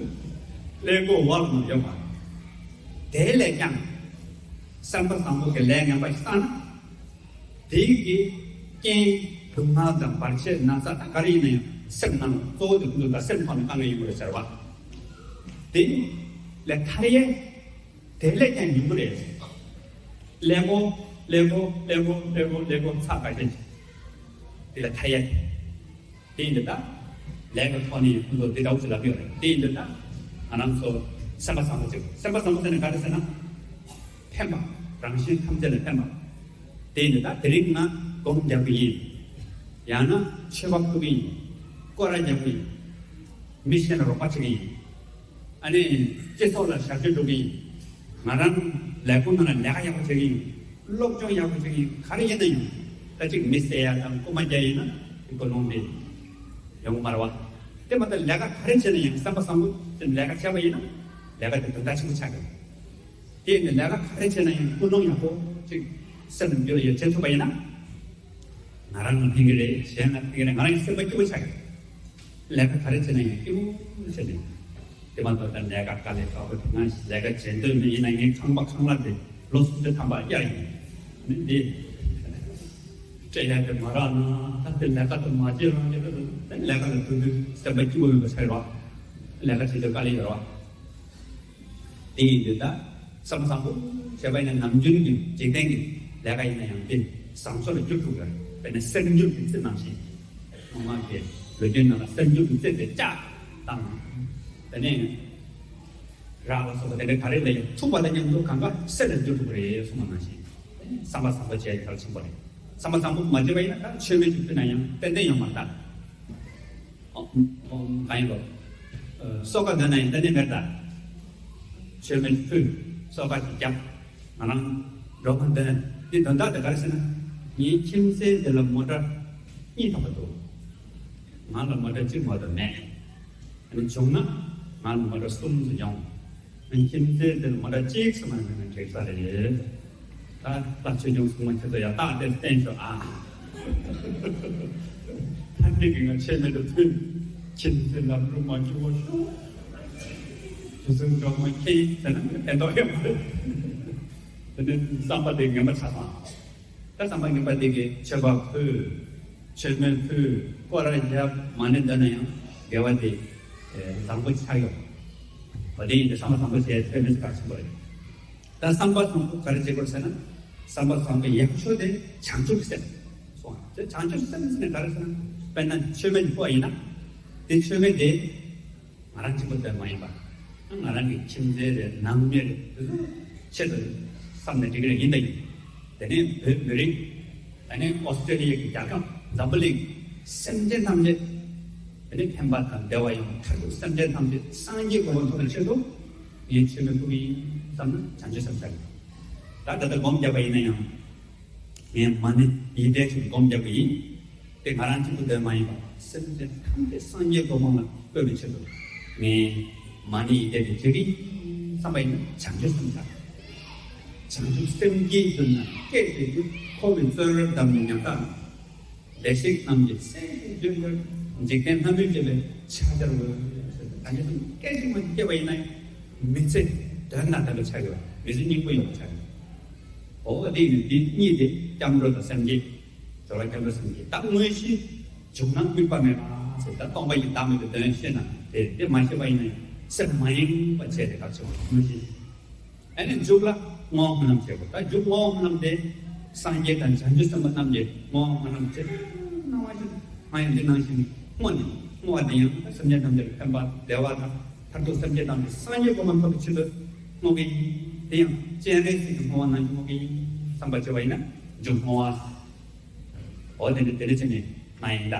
ཀླད་ཀོར་ཝོལ་མ་ཡོད་མ་རེད། དེ་ལས་ཀྱང་། བསམ་པ་བཟང་པོ་གི་ལས་ངན་པ་ཞིག་བསགས་ན། དེ་གི་རྐྱེན་སྡུག་བསྔལ་དང་བར་ཆད་ན་ཚ་ད་ག་རེ་ཡིན་ན་ཡང་སེམས་ནང་ལ་གཙོ་བོ་དེ་ཁོང་ཚོ་ད་སེམས་ཐོག་ནས་དཀའ་ངལ་ཡོང་གི་རེད་ཟེར་བ། དེ་ལས་ཐར་ཡས། དེ་ལས་ཀྱང་ཉུང་ངུ་རེད། ཀླད་ཀོར་ཀླད་ཀོར་ཀླད་ཀོར་ཀླད་ཀོར་ཀླད་ཀོར་ཚགས་ཁ་ཤས་ཤིག་དེ་ལ་ཐ་ཡ་དེ་ཡིན་དུས་ད། ལས་ཀ་ཐོག་ནས་ཁོང་ཚོ་དེ་འདྲ་བོ་ཞིག་ལབ་ཀྱི་ཡོད་རེད། དེ་ཡིན་དུས་ད། ང་རང་ཚོ་སེམས་པ་བཟང་པོ་བྱེད་དགོས། སེམས་པ་བཟང་པོ་ཟེར་ན་ག་རེ་ཟེར་ན། ཕན་པ། རང་གཞན་ཐམས་ཅད་ལ་ཕན་པ། དེ་ཡིན་དུས་ད་དེ་རིང་ང་སྒོམ་རྒྱག་གི་ཡིན། ཡང་ན་མཆོད་པ་ཕུལ་གི་ཡིན། སྐོར་ར་རྒྱག་གི་ཡིན། མི་གཞན་ལ་རོགས་པ་བྱེད་ཀྱི་ཡིན། ཨ་ནི། སྤྱི་ཚོགས་ལ་ཞབས་ཞུ་སྒྲུབ་ཀྱི་ཡིན། ང་རང་ལས་ཁུངས་ནང་ལ་ལས་ཀ་ཡག་པོ་བྱེད་ཀྱི་ཡིན། སློབ་སྦྱོང་ཡག་པོ་བྱེད་ཀྱི་ཡིན། ག་རེ་ཡིན་ན་ཡང་། ད་ཅིག་མི་བསད་ཡ་དང་རྐུ་མ་རྒྱག་ཡིན་ན་དེ་ཀུན་སློང་དེ་ཡོང་གི་མ་རེད་བ། དེ་མ་ཐག་ལས་ཀ་ག་རེ་བྱས་ན་ཡང་བསམ་པ་བཟང་པོ་དེ་ལས་ཀ་བྱས་པ་ཡིན་ན་ལས་ཀ་དེ་དོན་དག་ཆེན་པོ་ཆགས་ཀྱི་རེད། དེ་ཡིན་ནའི་ལས་ཀ་ག་རེ་བྱས་ན་ཡང་ཀུན་སློང་ཡག་པོ་ཅིག་སེམས་རྒྱུད་ལ་ཡོད་བྱེད་ཐུབ་པ་ཡིན་ན། ང་རང་ལ་ཕན་གྱི་རེད། གཞན་ལ་ཕན་གྱི་རེད། ང་རང་གི་སེམས་པ་སྐྱིད་པོ་ཆགས་ཀྱི་རེད། ལས་ཀ་ག་རེ་བྱས་ན་ཡང་སྐྱིད་པོ་བྱས་ནས། དེ་མ་གཏོགས་ད་ལས་ཀ་དཀའ་ལས་ཁག་པོ་དེ་ང་ལས་ཀ་བྱེད་འདོད་མེད། ཡིན་ན་ངའི་ཁང་པ་ཁང་གླ་དེ་ལོ་སུམ་ཅུ་ཐམ་པ་གཡར་ཡིན། མི་འདི་སྤྲད་ཡ་དེ་མ་རག་ན་ད་དེ་ལས་ཀ་དེ་མ་བྱེད་རང་ལས་ཀ་དེ་ལས་ཀ་ལ་དུས་དུས་སེམས་པ་སྐྱིད་པོ་ཡོད་པ་ཆགས་རོགས། ལས་ཀ་བྱེད་དུས་དཀའ་ལས་ཡོད་རོགས། དེ་ཡིན་དུས་ད་བསམ་བཟང་པོ་བྱས་པ་ཡིན་ན་ནམ་རྒྱུན་གྱི་འཇིག་རྟེན་གྱི་ལས་ཀ་ཡིན་ན་ཡང་དེ་བཟང་ཕྱོགས་ལ་འགྱུར་ཐུབ་ཀྱི་རེད། དཔེར་ན་གསེར་འགྱུར་གྱི་རྩི་ནང་བཞིན། སྔོན་མ་གི་ལོ་རྒྱུས་ནང་ལ་གསེར་འགྱུར་གྱི་རྩི་དེ་ལྕགས་དང་། དེ་ནས་རག་ལ་སོགས་པ་དེ་འདྲ་ག་རེ་ལ་ཡང་ཐུག་པ་དང་མཉམ་དུ་གང་ག་གསེར་ལ་འགྱུར་ཐུབ་ཀྱི་རེད་གསུངས་པ་ནང་བཞིན། བསམ་པ་བཟང་པོ་བྱས་གལ་ཆེན་པོ་རེད། བསམ་པ་བཟང་པོ་མ་བྱས་པ་ཡིན་ན་ད་མཆོད་མེ་ཅིག་ཕུལ་ན་ཡང་ཏན་ཏན་ཡོང་མ་རེད་ད། ཨོ། ཨོ། གང་ཡིན་ལོ། ཨ། གསོལ་ཁ་འདོན་ན་ཡང་ཏན་ཏན་མེད་ད། མཆོད་མེ་ཕུལ། གསོལ་ཁ་ཅིག་བརྒྱབ། ང་རང་འགྲོ་ཁ་འདོན། འདི་དོན་དག་དེ་ག་རེ་ཟེར་ན། ངའི་ཁྱིམ་མཚེས་དེ་ལ་མོ་ཊ་གཉིས་ཐོབ་པ་འདུག་ང་ལ་མོ་ཊ་གཅིག་མ་གཏོགས་མེད། ཨ་ནི་བྱུང་ན་ང་ལ་མོ་ཊ་གསུམ་དུ་ཡོང་། ཁྱིམ་མཚེས་དེར་མོ་ཊ་གཅིག་ཙམ་མ་ཡིན་ན་འགྲིག་ས་རེད། ད་ལྟ་ཆོས་སྐྱོང་སྲུང་མ་ཁྱེད་ཚོ་ཡང་རྟགས་དེ་བསྟན་ཤོག་ཨ། ད་འདི་གི་ང་ཆད་མེད་དུ་ཕུལ། ཁྱིམ་མཚེས་ལམ་འགྲོ་མ་བྱུང་བ་ཤོག་དུས་ཚོད་འགྲོ་མ་ཁྱེད་ཟེར་ན་ཕན་ཐོགས་ཡོད་མ་རེད། དེ་ནས་བསམ་པ་དེ་ངན་པ་ཆགས་སོང་། ད་བསམ་པ་ངན་པ་དེ་གིས་མཆོད་པ་ཕུལ། མཆོད་མེ་ཕུལ། སྐོར་ར་བརྒྱབ། མ་ཎི་འདོན་ན་ཡང་དགེ་བ་དེ་བཟང་པོ་ཆགས་ཡོང་། འོ་དེ་ཡིན་དུས་བསམ་པ་བཟང་པོ་བྱས་དཔེ་མི་སྲིད་གལ་ཆེན་པོ་རེད། ད་བསམ་པ་བཟང་པོ་ག་རེ་བྱེད་དགོས་ཟེར་ན། བསམ་པ་བཟང་པོའི་ཡག་ཕྱོགས་དེ་བྱང་ཆུབ་སེམས་སོང་། དེ་བྱང་ཆུབ་སེམས་ཟེར་ན་ག་རེ་ཟེར་ན། དཔེར་ན་མཆོད་མེ་ཕུལ་བ་ཡིན་ན། དེ་མཆོད་མེ་དེ། ང་རང་གཅིག་པུ་དོན་མ་ཡིན་པ། ང་རང་གི་ཁྱིམ་མཚེས་རེད། ནང་མི་རེད། དེ་ཚོ་ཆེད་དུ་བསམ་ནས་འགྲིག་གི་རེད། ཡིན་ད་ཡིན། དེ་ནས་བོད་མི་རིགས། ཨ་ནི་ཨོ་སི་ཀྲེ་ལི་ཡ་གི་རྒྱལ་ཁབ་འཛམ་བུ་གླིང་སེམས་ཅན་ཐམས་ཅད། ཨ་ནི་ཕན་པ་དང་བདེ་བ་ཡོང་། མཐར་ཐུག་སེམས་ཅན་ཐམས་ཅད་སངས་རྒྱས་གོ་འཕང་ཐོབ་པའི་ཆེད་དུ་ངས་མཆོད་མེ་ཕུལ་གི་ཡིན་བསམ་ན་བྱང་ཆུབ་སེམས་ཆགས་ཀྱི། ད་ད་ལྟ་སྒོམ་བརྒྱབ་པ་ཡིན་ན་ཡང་། ངས་མ་ཎི་ཡིད་བཟླས་ཀྱིས་སྒོམ་རྒྱག་གི་ཡིན། དེ་ང་རང་གཅིག་པུ་དོན་མ་ཡིན་པ། སེམས་ཅན་ཐམས་ཅད་སངས་རྒྱས་གོ་འཕང་ལ་བཀོད་པའི་ཆེད་དུ། ངས་མ་ཎི་ཡིད་བཟླས་དེ་བྱེད་ཀྱི་ཡིན་བསམ་པ་ཡིན་ན་བྱང་ཆུབ་སེམས་ཆགས། བྱང་ཆུབ་སེམས་བསྐྱེད་གྱུར་ན་སྐད་ཅིག་གིས་འཁོར་བའི་བཙོན་རར་བསྡམས་ནས་ཉམ་ཐག་བདེ་གཤེགས་རྣམས་ཀྱི་སྲས་ཀྱི་མདུན་དུ་འཇིག་རྟེན་ལྷ་མིར་བཅས་པའི་ཕྱག་བྱར་འོས། ད་ནི་སྐད་ཅིག་མ་སྐྱེས་པ་ཡིན་ན་མི་ཚེ་དོན་དང་ལྡན་པ་ཆགས་ཡོད། མི་ཚེ་སྙིང་པོ་ཡོད་པ་ཆགས་ཡོད། འོ་དེ་ཡིན་དེ་གཉིས་དེ་སྐྱབས་འགྲོ་དང་སེམས་བསྐྱེད། སྦྱོར་བ་སྐྱབས་འགྲོ་སེམས་བསྐྱེད། ད་དངོས་གཞི་བྱུང་ན་དམིགས་པ་མེད་པ་ཟེར། ད་སྟོང་པ་ཉིད་བདག་མེད་པའི་དོན་ཤེས་ན་དེ་དེ་མ་ཤེས་པ་ཡིན་ན་སེམས་མ་ཡེངས་པ་བྱས་ཏེ་ག་ཚོད་དངོས་གཞི། ཨ་ནི་མཇུག་ལ་བསྔོ་བ་སྨོན་ལམ་བྱེད་དགོས། ད་མཇུག་བསྔོ་བ་སྨོན་ལམ་དེ་སངས་རྒྱས་དང་བྱང་ཆུབ་སེམས་དཔའ་རྣམས་ཀྱི་བསྔོ་བ་སྨོན་ལམ་བྱེད། སྣང་བ་ཞིག་ང་ཡང་འདི་ནང་བཞིན་བསྔོ་ནས་བསྔོ་བ་དེ་ཡང་སེམས་ཅན་ཐམས་ཅད་ལ་ཕན་པ་བདེ་བ་དང་མཐར་ཐུག་སེམས་ཅན་ཐམས་ཅད་སངས་རྒྱས་གོ་འཕང་ཐོབ་པའི་ཆེད་དུ་བསྔོ་གི་ཡིན། དེ་ཡང་སྤྱན་རས་གཟིགས་ཀྱི་བསྔོ་བ་ནང་བཞིན་བསྔོ་གི་ཡིན་བསམ་པ་བྱས་པ་ཡིན་ན་མཇུག་བསྔོ་བ། འོ་དེ་འདྲ་དེ་འདྲ་བྱས་ནས་མ་ཡིན་ད།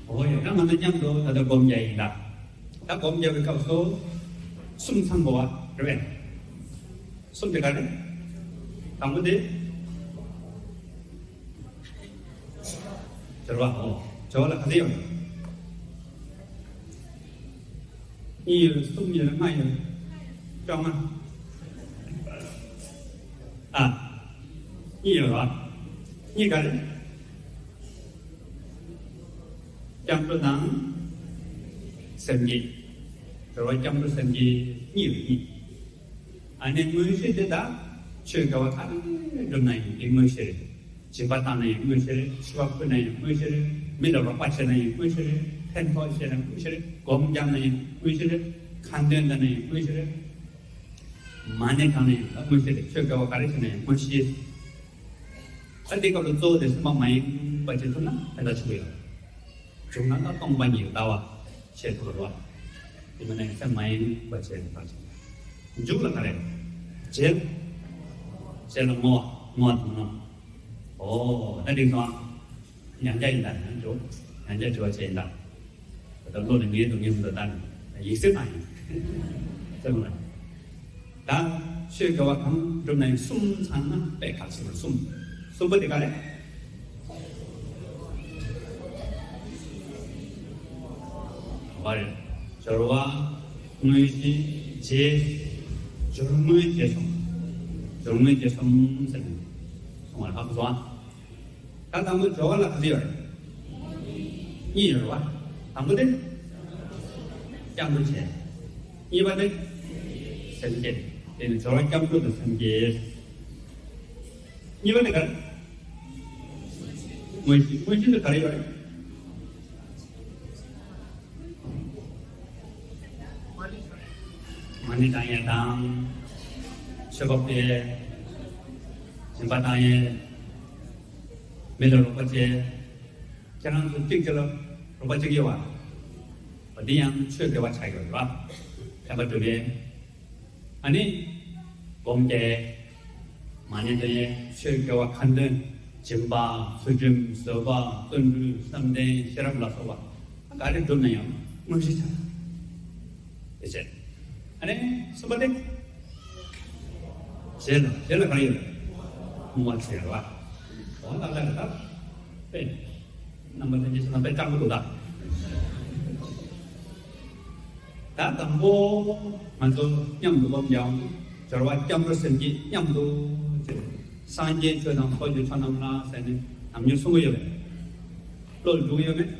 འོ་ཡ། ད་ང་ཚོ་མཉམ་དུ་ད་ལྟ་སྒོམ་རྒྱག་ཡིན་ད། ད་སྒོམ་རྒྱག་པའི་སྐབས་སུ་གསུམ་ཚང་དགོས་པ་རེད་པས། གསུམ་དེ་ག་རེ། དང་པོ་དེ། སྦྱོར་བ། འོ། སྦྱོར་བ་ལ་ག་ཚོད་ཡོད། གཉིས་ཡོད། གསུམ་ཡོད། ལྔ་ཡོད། བཅོ་ལྔ། ཨ། གཉིས་ཡོད་རེད་བ། གཉིས་ག་རེ། སྐྱབས་འགྲོ་དང་སེམས་བསྐྱེད། སྦྱོར་བ་སྐྱབས་འགྲོ་སེམས་བསྐྱེད་གཉིས་ཡོད། གཉིས། ཨ་ནི་དངོས་གཞི་དེ་དག་ཆོས་དགེ་བ་ག་རེ་སྒྲུབ་ན་ཡང་དེ་དངོས་གཞི་རེད། སྦྱིན་པ་བཏང་ན་ཡང་དངོས་གཞི་རེད། མཆོད་པ་ཕུལ་ན་ཡང་དངོས་གཞི་རེད། མི་ལ་རོགས་པ་བྱས་ན་ཡང་དངོས་གཞི་རེད། ཕན་ཐོགས་བྱས་ན་དངོས་གཞི་རེད། སྒོམ་རྒྱག་ན་ཡང་དངོས་གཞི་རེད། ཁ་འདོན་བཏང་ན་ཡང་དངོས་གཞི་རེད། མ་ཎི་གང་ནས་ཡིན་ན་དངོས་གཞི་རེད། ཆོས་དགེ་བ་ག་རེ་བྱས་ན་ཡང་དངོས་གཞི། ད་འདི་སྐབས་ལ་གཙོ་བོ་དེ་སེམས་པ་མ་ཡེངས་པ་བྱེད་ཐུབ་ན་ཕན་ཐོགས་ཆེན་པོ་ཡོད། བྱུང་ན་ད་སྟོང་པ་ཉིད་ལྟ་བ་ཤེས་ཐུབ་པ་རེད་བ། དེ་མིན་ན་སེམས་མ་ཡེངས་པ་བྱས་ནས་ཕར་ཕྱིན། མཇུག་ལ་ག་རེ། རྗེས། རྗེས་ལ་བསྔོ་བ། བསྔོ་བ་དང་ནོ། ཨོ་ད་འགྲིག་སོང་ཨ། ཡང་བསྐྱར་ཡིན་ད་ཡང་འགྲོ། ཡང་བསྐྱར་དྲི་བ་བྱས་ཡིན་ད། ད་བློ་ནི་ངའི་སྡུག་བསྔལ་ཟུང་དུ་བཏང་ནས་ཡིག་གཟེར་བཏང་ཡིན། ཙམ་ལ། ད་ཆོས་དགེ་བ་གང་བསྒྲུབ་ན་ཡང་གསུམ་ཚང་ན་དཔེ་ཁག་ཆེ་བར་གསུམ། གསུམ་པོ་དེ་ག་རེ། བ་རེད། སྦྱོར་བ། དངོས་གཞི། རྗེས། སྦྱོར་དངོས་རྗེས་གསུམ། སྦྱོར་དངོས་རྗེས་གསུམ་ཟེར་ནས་གསུང་བ་ལ་ཁག་སོང་ཨ། ད་དང་པོ་སྦྱོར་བ་ལ་ག་ཚོད་ཡོད་རེད། གཉིས་ཡོད་རེད་བ། དང་པོ་དེ། སྐྱབས་འགྲོ་བྱས། གཉིས་པ་དེ། སེམས་བསྐྱེད། དེ་ནི་སྦྱོར་བ་སྐྱབས་འགྲོ་དང་སེམས་བསྐྱེད། གཉིས་པ་དེ་ག་རེ། དངོས་གཞི། དངོས་གཞི་དེ་ག་རེ་ཡོད་རེད། མ་ཎི་བགྲང་ཡས་དང་། མཆོད་པ་ཕུལ་ཡས། སྦྱིན་པ་བཏང་ཡས། མི་ལ་རོགས་པ་བྱས། ཁྱེད་རང་ཚོ་གཅིག་གཅིག་ལ་རོགས་པ་བྱེད་ཀྱི་ཡོད་པ། འདི་ཡང་ཆོས་དགེ་བ་ཆགས་ཡོད་རེད་བ། ཕན་པ་སྒྲུབ་ཡས། ཨ་ནི། སྒོམ་རྒྱག་མ་ཎི་བགྲང་ཡས། ཆོས་དགེ་བ་ཁ་འདོན། སྦྱིན་པ། ཚུལ་ཁྲིམས། བཟོད་པ། བརྩོན་འགྲུས། བསམ་གཏན། ཤེས་རབ་ལ་སོགས་པ་ག་རེ་བསྒྲུབས་ན་ཡང་དངོས་གཞི་ཆགས། དེ་བྱས། ཨ་ནི་གསུམ་པ་དེ། རྗེས་ལ། རྗེས་ལ་ག་རེ་ཡོད། བསྔོ་བ་བྱེད་རེད་བ། འོ་ལ་ལ་ལ་ལ། དཔེ། རྣམ་པ་ལྷན་རྒྱས་ཚོ་ལ་དཔེ་སྐྲག་གི་འདུག་ད། ད་དང་པོ་ང་ཚོ་མཉམ་དུ་སྒོམ་ཀྱང་སྦྱོར་བ་སྐྱབས་འགྲོ་སེམས་བསྐྱེད་མཉམ་དུ་བྱེད། སངས་རྒྱས་ཆོས་དང་ཚོགས་ཀྱི་མཆོག་རྣམས་ལ་ཟེར་ནས་ནམ་རྒྱུན་གསུང་གི་ཡོད་པས། བློ་ལ་འཇུག་གི་ཡོད་མེད།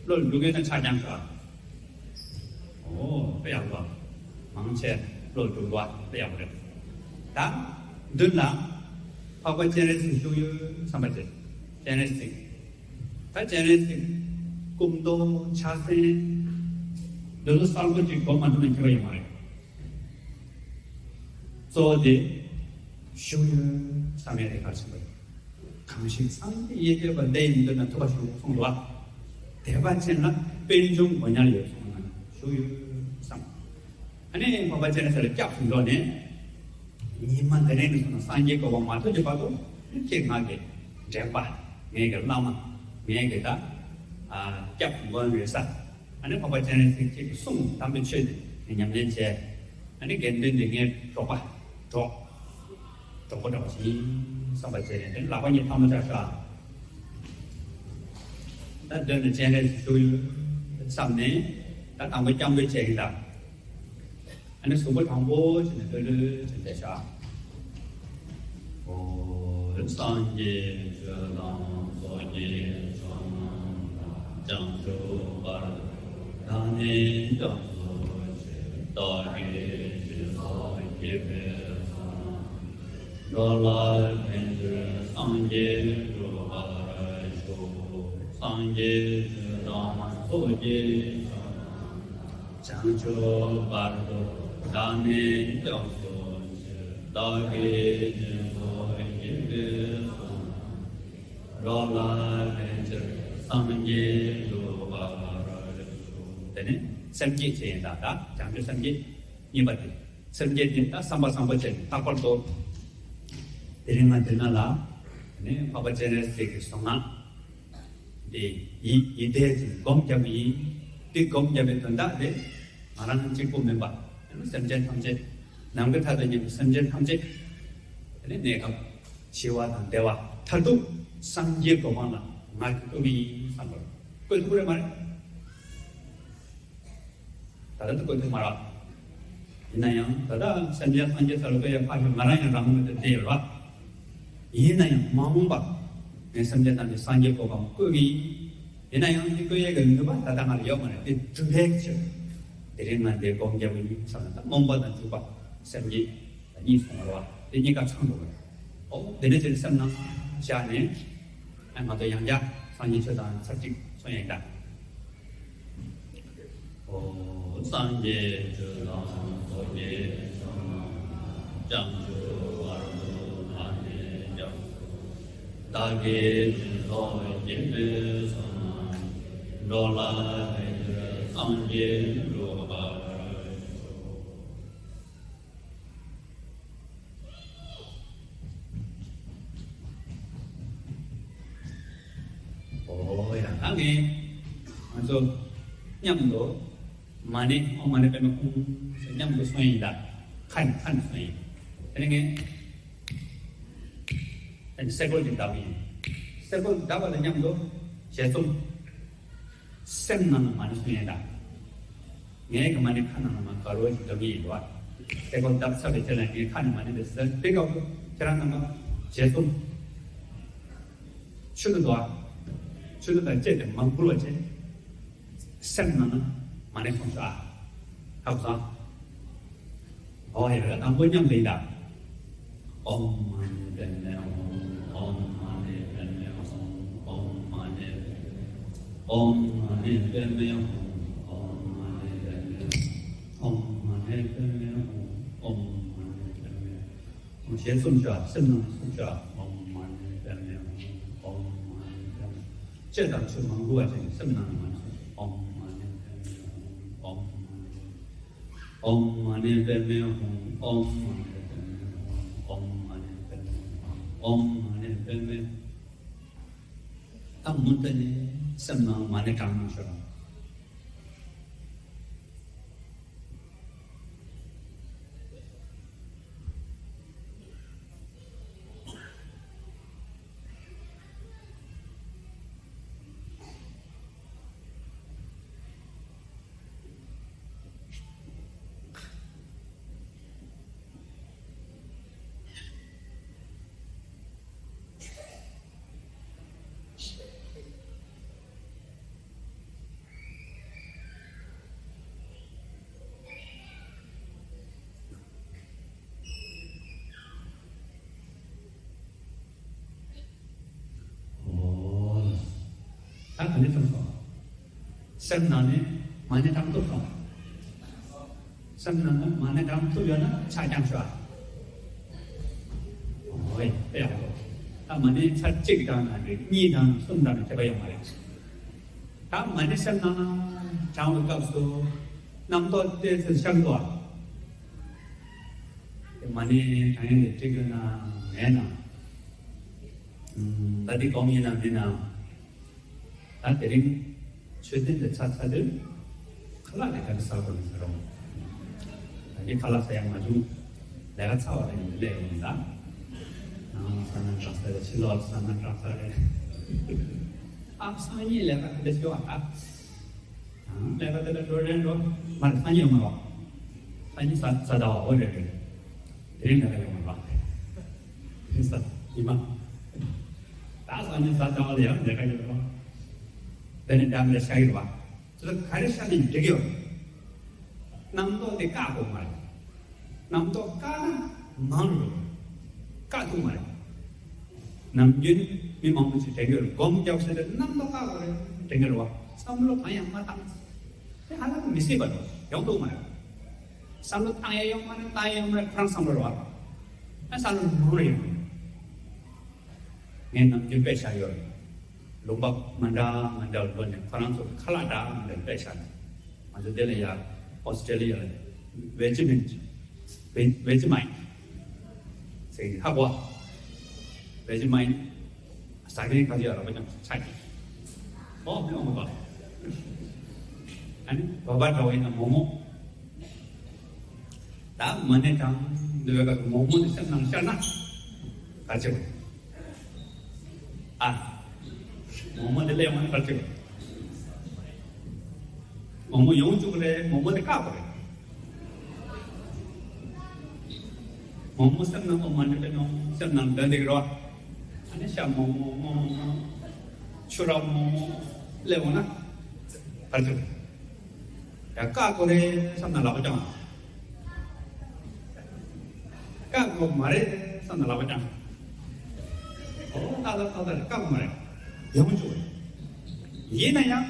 བློ་ལ་འཇུག་གི་ཡོད་ན་ཆ་རྐྱང་ཤོག་ཨ། ཨོ་དཔེ་ཡག་པོ། མང་ཆེ་བློ་ལ་འཇུག་འདུག་ཨ། དཔེ་ཡག་པོ་རེད། ད་མདུན་ལ་འཕགས་པ་སྤྱན་རས་གཟིགས་བཞུགས་ཡོད་བསམ་པ་བྱེད། སྤྱན་རས་གཟིགས། ད་སྤྱན་རས་གཟིགས། སྐུ་མདོག་ཕྱག་མཚན། འདི་ཚོ་གསལ་པོ་ཅིག་གོ་མ་ཐུབ་ན་འགྱུར་བ་ཡོད་མ་རེད། གཙོ་བོ་དེ། བཞུགས་ཡོད་བསམ་ཡས་དེ་གལ་ཆེན་པོ་རེད། གང་ཞིག་སངས་རྒྱས་ཡེ་གདོད་པ་འདི་ཡི་མདུན་ན་ཐུབ་པ་བཞུགས་གསུངས་འདུག་བ། དད་པ་ཅན་ལ་པད་འབྱུང་མགོན་ཉལ་ཡོད་གསུངས་ན་བཞུགས་ཡོད་བསམ། ཨ་ནི་འཕགས་པ་སྤྱན་རས་གཟིགས་ལ་སྐྱབས་སུ་འགྲོ་ནས། ཉི་མ་འདི་རིང་ནས་བཟུང་ན་སངས་རྒྱས་གོ་འཕང་མ་ཐོབ་ཀྱི་བར་དུ་ཁྱེད་ང་གི་འདྲེན་པ། ངའི་གི་བླ་མ། ངའི་གི་ད། ཨ། སྐྱབས་མགོན་རེད་ས། ཨ་ནི་འཕགས་པ་སྤྱན་རས་གཟིགས་ཀྱི་གསུང་དམ་པའི་ཆོས་འདི་ངས་ཉམས་ལེན་བྱས། ཨ་ནི་དགེ་འདུན་འདི་ངའི་གྲོགས་པ། གྲོགས། གྲོགས་པོ་འདྲ་བ་ཞིག་ཡིན་བསམ་པ་བྱས་ནས་ལག་པ་གཉིས་ཐལ་མོ་སྦྱར་ཤག་ད་མདུན་དུ་སྤྱན་རས་གཟིགས་བཞུགས་ཡོད་བསམ་ནས། ད་དང་པོ་སྐྱབས་འགྲོ་བྱས་ཡིན་ད། ཨ་ནི་གཟུགས་པོ་དྲང་པོ་བྱས་ནས་ལྷོད་ལྷོད་བྱས་བསྡད་ཤག་ཨོ་སངས་རྒྱས་ཆོས་དང་ཚོགས་ཀྱི་མཆོག་རྣམས་དང་། བྱང་ཆུབ་བར་དུ་བདག་ནི་སྐྱབས་སུ་མཆི། བདག་གིས་སྦྱིན་སོགས་བགྱིས་པའི་ཚོགས་རྣམས། འགྲོ་ལ་ཕན་ཕྱིར་སངས་རྒྱས་འགྲུབ་པར་ཤོག་སངས་རྒྱས་ཆོས་དང་ཚོགས་ཀྱི་མཆོག་རྣམས་དང་། བྱང་ཆུབ་བར་དུ་བདག་ནི་སྐྱབས་སུ་མཆི། བདག་གིས་སྦྱིན་སོགས་བགྱིས་པའི་ཚོགས་རྣམས། འགྲོ་ལ་ཕན་ཕྱིར་སངས་རྒྱས་འགྲུབ་པར་ཤོག་དེ་ནས་སེམས་བསྐྱེད་བྱས་ཡིན་ད། ད་བྱང་ཆུབ་སེམས་བསྐྱེད་གཉིས་པ་དེ། སེམས་བསྐྱེད་དེ་ད་བསམ་པ་བཟང་པོ་བྱས་ནས་རྟག་པར་རྟོགས། དེ་རིང་ང་འདི་ན་ལ། དེ་ནས་འཕགས་པ་སྤྱན་རས་གཟིགས་ཀྱི་གཟུངས་སྔགས་དེ་ཡིད་ཡིད་བཟླས་ཀྱིས་སྒོམ་རྒྱག་གི་ཡིན། དེ་སྒོམ་རྒྱག་པའི་དོན་དག་དེ་ང་རང་གཅིག་པུ་མིན་པ། སེམས་ཅན་ཐམས་ཅད། ནམ་མཁའི་མཐའ་དང་མཉམ་པའི་སེམས་ཅན་ཐམས་ཅད། དེ་ནས་གནས་སྐབས་འཆི་བ་དང་བདེ་བ་མཐར་ཐུག་སངས་རྒྱས་གོ་འཕང་ལ་ང་གིས་བཀོད་ཀྱི་ཡིན་བསམ་པར་བཀོད་ཐུབ་རེད་མ་རེད། ད་ལྟ་དུ་བཀོད་ཐུབ་མ་རེད། ཡིན་ན་ཡང་ད་ལྟ་སེམས་ཅན་སངས་རྒྱས་ས་ལ་བཀོད་ཡ་ཕ་ཤོད་ང་རང་ཡང་རང་མོས་དེ་བསྡད་ཡོད་རེད། ཡིན་ན་ཡང་མ་འོངས་པ་ངས་སེམས་ཅན་ཐམས་ཅད་སངས་རྒྱས་གོ་འཕང་བཀོད་ཀྱི་ཡིན། ཡིན་ན་ཡང་འདི་བཀོད་ཡས་ཀྱི་ནུས་པ་ད་ལྟ་ང་ལ་ཡོད་མ་རེད། དེ་སྒྲུབ་པའི་ཕྱིར་དེ་རིང་ང་འདིར་སྒོམ་རྒྱག་གི་ཡིན་བསམ་ན། ད་རྨོངས་པ་དང་འཇུག་པ་སེམས་བསྐྱེད་གཉིས་སོང་བ་རེད་བ། དེ་གཉིས་ཀ་ཚང་འགྲོ་བ་རེད། ཨོ་དེ་ནས་དེ་སེམས་ནང་བཞག་ནས། ཨ་ང་ཚོ་ཡང་བསྐྱར་སངས་རྒྱས་ཆོས་དང་ཚར་གཅིག་གསུང་ཡ་ཡིན་ད། ཨོ་སངས་རྒྱས་ཆོས་དང་ཚོགས་ཀྱི་མཆོག་རྣམས་ བྱང་ཆུབ་བར་དུ་བདག་ནི་སྐྱབས་སུ་མཆི། བདག་གིས་ཕྱི་ལོགས་སྐྱེ་བོའི་བསོད་ནམས་ཀྱིས། འགྲོ་ལ་ཕན་ཕྱིར་སངས་རྒྱས་འགྲུབ་པར་ཤོག། ཨོ་ཡ། ད་ངས་ང་ཚོ་མཉམ་དུ་མ་ཎི་ཨོཾ་མ་ཎི་པདྨེ་ཧཱུྃ་ཟེར་མཉམ་དུ་གསུང་ཡིན་ད། ཁ་ནས་ཁ་ནས་གསུང་ཡིན། དེ་ནས་ངས་ཨ་ནི་སེ་གོལ་གྱིས་བརྡབ་ཡིན། སེ་གོལ་བརྡབ་པ་དང་མཉམ་དུ་ཞལ་འཛུམ། སེམས་ནང་ལ་མ་ཎི་གསུང་ཡིན་ད། ངའི་གི་མ་ཎི་ཁ་ནང་ལ་མ་དགའ་རོགས་ཀྱི་འདོན་གྱི་ཡིན་པ། སེ་གོལ་བརྡབ་ཚར་བའི་རྗེས་ལ་ངའི་ཁ་ནས་མ་ཎི་འདི་ཟེར་དེ་སྐབས་སུ་ཁྱེད་རང་རྣམ་པ་ཞལ་འཛུམ། ཆུ་ལུད་དོ། ཆུ་ལུད་དང་བཅས་ཏེ་མ་འགུལ་བ་བྱས། སེམས་ནང་ན་མ་ཎི་གསུང་ཤོག་ཨ། ཧ་གོ་སོང་། ཨོ་ཡ། དང་པོ་མཉམ་དུ་ཡིན་ད། ཨོཾ་མ་ཎི་པདྨེ་ཧཱུྃ། ཨོཾ་མ་ཎི་པདྨེ་ཧཱུྃ། ཨོཾ་མ་ཎི་པདྨེ་ཧཱུྃ། ཨོཾ་མ་ཎི་པདྨེ་ཧཱུྃ། ཨོཾ་མ་ཎི་པདྨེ་ཧཱུྃ། ཨོཾ་མ་ཎི་པདྨེ་ཧཱུྃ། ཨོཾ་མ་ཎི་པདྨེ་ཧཱུྃ། ཞལ་གསུམ་བྱ། སེམས་ནང་གསུམ་བྱ། ཨོཾ་མ་ཎི་པདྨེ་ཧཱུྃ། ཨོཾ་མ་ཎི་པདྨེ། ལྕེ་དང་ཆུ་མ་འགུལ་བ་བྱས་ནས་སེམས་ནང་ནས་མ་ཎི་གསུམ་བྱ། ཨོཾ་མ་ཎི་པདྨེ་ཧཱུྃ། ཨོཾ་མ་ཎི། ཨོཾ་མ་ཎི་པདྨེ་ཧཱུྃ། ཨོཾ་མ་ཎི་པདྨེ་ཧཱུྃ། ཨོཾ་མ་ཎི་པདྨེ་ཧཱུྃ། ཨོཾ་མ་ཎི་པདྨེ། ད་མུ་མཐུད་ནས་སེམས་ནང་མ་ཎི་བགྲང་གནང་ཤོག། ཨོ། ད་ག་ནས་བྱུང་སོང་། སེམས་ནང་ནས་མ་ཎི་བགྲང་ཐུབ་སོང་། སེམས་ནང་ནས་མ་ཎི་བགྲང་ཐུབ་ཡོད་ན་ཕྱག་བརྐྱངས་ཤོག་ཨ། ཨོ་ཡ། དཔེ་ཡག་པོ། ད་མ་ཎི་ཚར་གཅིག་བགྲངས་ན་རེད། གཉིས་བགྲངས་ན་གསུམ་བགྲངས་ན་ཁྱད་པར་ཡོད་མ་རེད། ད་མ་ཎི་སེམས་ནང་ན་བགྲང་བའི་སྐབས་སུ་རྣམ་རྟོག་ཏོག་ཙམ་ཤར་འདུག་ཨ། དེ་མ་ཎི་བགྲང་ཡས་དེ་འགྲིག་ཡོད་ན་མེད་ན། ཨུམ། ད་འདི་སྒོམ་ཡིན་ན་མིན་ན། ད་དེ་རིང་མཆོད་རྟེན་དེ་ཚར་ཚར་དུས་ཁ་ལག་དེ་ག་རེ་ཟ་དགོས་ན་ཟ་རོགས། ད་འདི་ཁ་ལག་ཟ་ཡག་མ་བྱུང་། ལས་ཀ་ཚར་བ་དེ་ནི་སླེབས་ཡོང་ད། ནང་ལ་ཟ་ན་དྲག་ས་རེད། ཕྱི་ལོགས་ལ་ཟ་ན་དྲག་ས་རེད། ཨ། སང་ཉིན་ལས་ཀ་ག་འདྲ་ཞིག་ཡོད་ཨ། ད་ལས་ཀ་དེ་ལ་འགྲོ་རན་འགྲོ། མ་རེད། སང་ཉིན་ཡོང་མ་རོགས། སང་ཉིན་གཟའ་གཟའ་ཟླ་བ། འོ་རེད་རེད། དེ་རིང་ལས་ཀ་ཡོང་མ་རོགས། དེ་རིང་གཟའ་ཉི་མ། ད་སང་ཉིན་གཟའ་ཟླ་བ་ལ་ཡང་ལས་ཀ་ཡོད་རོགས། དེ་ནས་འགྲམ་ལ་ཤ་ཡིར་བ། ཚུར་ག་རེ་ཤ་ནས་འགྲིག་ཡོད། རྣམ་རྟོག་དེ་བཀག་དགོས་མ་རེད། རྣམ་རྟོག་བཀག་ན་མང་རུ་བཀག་ཐུབ་མ་རེད། ནམ་རྒྱུན་མི་མང་པོ་ཞིག་དྲན་གྱི་རེད། སྒོམ་རྒྱག་ཟེར་ཏེ་རྣམ་རྟོག་བཀག་དགོས་རེད་དྲན་གྱི་རེད་བ། བསམ་བློ་གང་ཡང་མ་བཏང་། དེ་ཧ་ལམ་མི་སྲིད་པ་རེད། ཡོང་ཐུབ་མ་རེད། བསམ་བློ་བཏང་ཡ་ཡོང་མ་རེད། བཏང་ཡ་ཡོང་མ་རེད། ཁོ་རང་བསམ་བློ་རེད་བ། ཨ། བསམ་བློ་མང་རུ་ཡོང་། ངས་ནམ་རྒྱུན་དཔེ་བཞག་ཡོད་རེད། ལུང་པ་མ་འདྲ་མ་འདྲ་བ་འགྲོ་ནས་ཁོ་རང་ཚོ་ཁ་ལག་འདྲ་མི་འདྲ་དཔེ་བཞག་ནས། ང་ཚོ་དེ་ལ་ཡ་ཨོ་སི་ཀྲེ་ལི་ཡ་ལ་ཝེ་ཇི་མིན་ཊི། ཝེ་ཇི་མ་ཡིན་ཟེར་གྱི་ཧ་གོ། ཝེ་ཇི་མ་ཡིན་ཟ་མཁན་ག་ཚོད་ཡོད་ར་བ་ཀྱང་ཆ་གི། ཨོ་མི་འོང་གོ། ཨ་ནི་བོད་པ་འདྲ་བ་ཡིན་ན་མོག་མོག། ད་མ་ཎི་བགྲང་འདོད་པའི་སྐབས་སུ་མོག་མོག་དེ་སེམས་ནང་ཤར་ན་ག་ཅི་བ། ཨ། མོག་མོག་དེ་སླེབས་ཡོང་ན་ག་ཅི་བ། མོག་མོག་ཡོང་བཅུག་རེད། མོག་མོག་དེ་བཀག་དགོས་རེད། མོག་མོག་སེམས་ནང་ཨོཾ་མ་ཎི་པདྨེ་ཧཱུྃ་སེམས་ནང་འདོན་བསྡད་ཀྱི་རེད་བ། ཨ་ནི་ཤ་མོག་མོག་མོག་མོག་མོག་ཆུ་རགས་མོག་མོག་སླེབས་ཡོང་ན་ག་ཅི་བ། ཡ། བཀག་དགོས་རེད་བསམ་ན་ལག་པ་བརྐྱངས། བཀག་དགོས་མ་རེད་བསམ་ན་ལག་པ་བརྐྱངས། ཨོ། ཏག་ཏག་ཏག་ཏག་རེད། བཀག་དགོས་མ་རེད། ཡོང་བཅུག་རེད། ཡིན་ན་ཡང་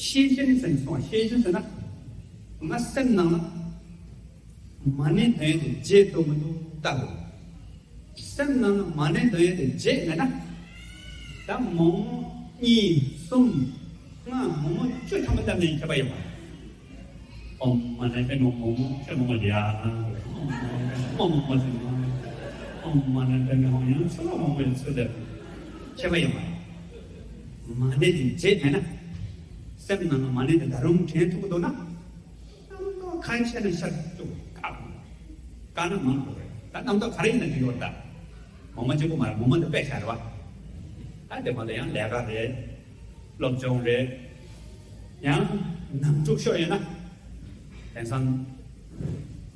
ཤེས་བཞིན་ཟེར་ནས་སོང་བ། ཤེས་བཞིན་ཟེར་ན་ང་སེམས་ནང་ལ། མ་ཎི་འདོན་ཡས་དེ་བརྗེད་འདུག་མི་འདུག་ལྟ་དགོས། སེམས་ནང་ལ་མ་ཎི་འདོན་ཡས་དེ་བརྗེད་མེད་ན། ད་མོག་མོག་གཉིས་གསུམ་ལྔ་མོག་མོག་བཅུ་ཐམ་པ་བཏབ་ནས་ཁྱབ་པ་ཡོད་མ་རེད། ཨོཾ་མ་ཎི་པདྨེ་ཧཱུྃ། མོག་མོག་ཆེན་མོ་ཡ། མོག་མོག་མ་ཟིན་མ། ཨོཾ་མ་ཎི་པདྨེ་ཧཱུྃ། ཡང་ཆུ་ལོག་མང་པོ་ཡང་ཚུར་བསྡད། ཁྱད་པར་ཡོད་མ་རེད། མ་ཎི་དེ་བརྗེད་མེད་ན། སེམས་ནང་ལ་མ་ཎི་དེ་ད་རུང་དྲན་ཐུབ་ཀྱི་འདུག་ན། རྣམ་རྟོག་ག་རེ་བྱས་ན་ཤར་བཅུག་དགོས། བཀག་དགོས། བཀག་ན་མང་དགོས་རེད། ད་རྣམ་རྟོག་ག་རེ་ཡིན་ན་འགྲིག་ཡོད་རེད་ད། མོག་མོག་གཅིག་པོ་མ་རེད། མོག་མོག་དེ་དཔེ་ཤར་བ། ད་དེ་མ་གཏོགས་ཡང་ལས་ཀ་རེད། སློབ་སྦྱོང་རེད། ཡང་ནང་འཁྲུག་ཤོར་ཡོད་ན། དེང་སང་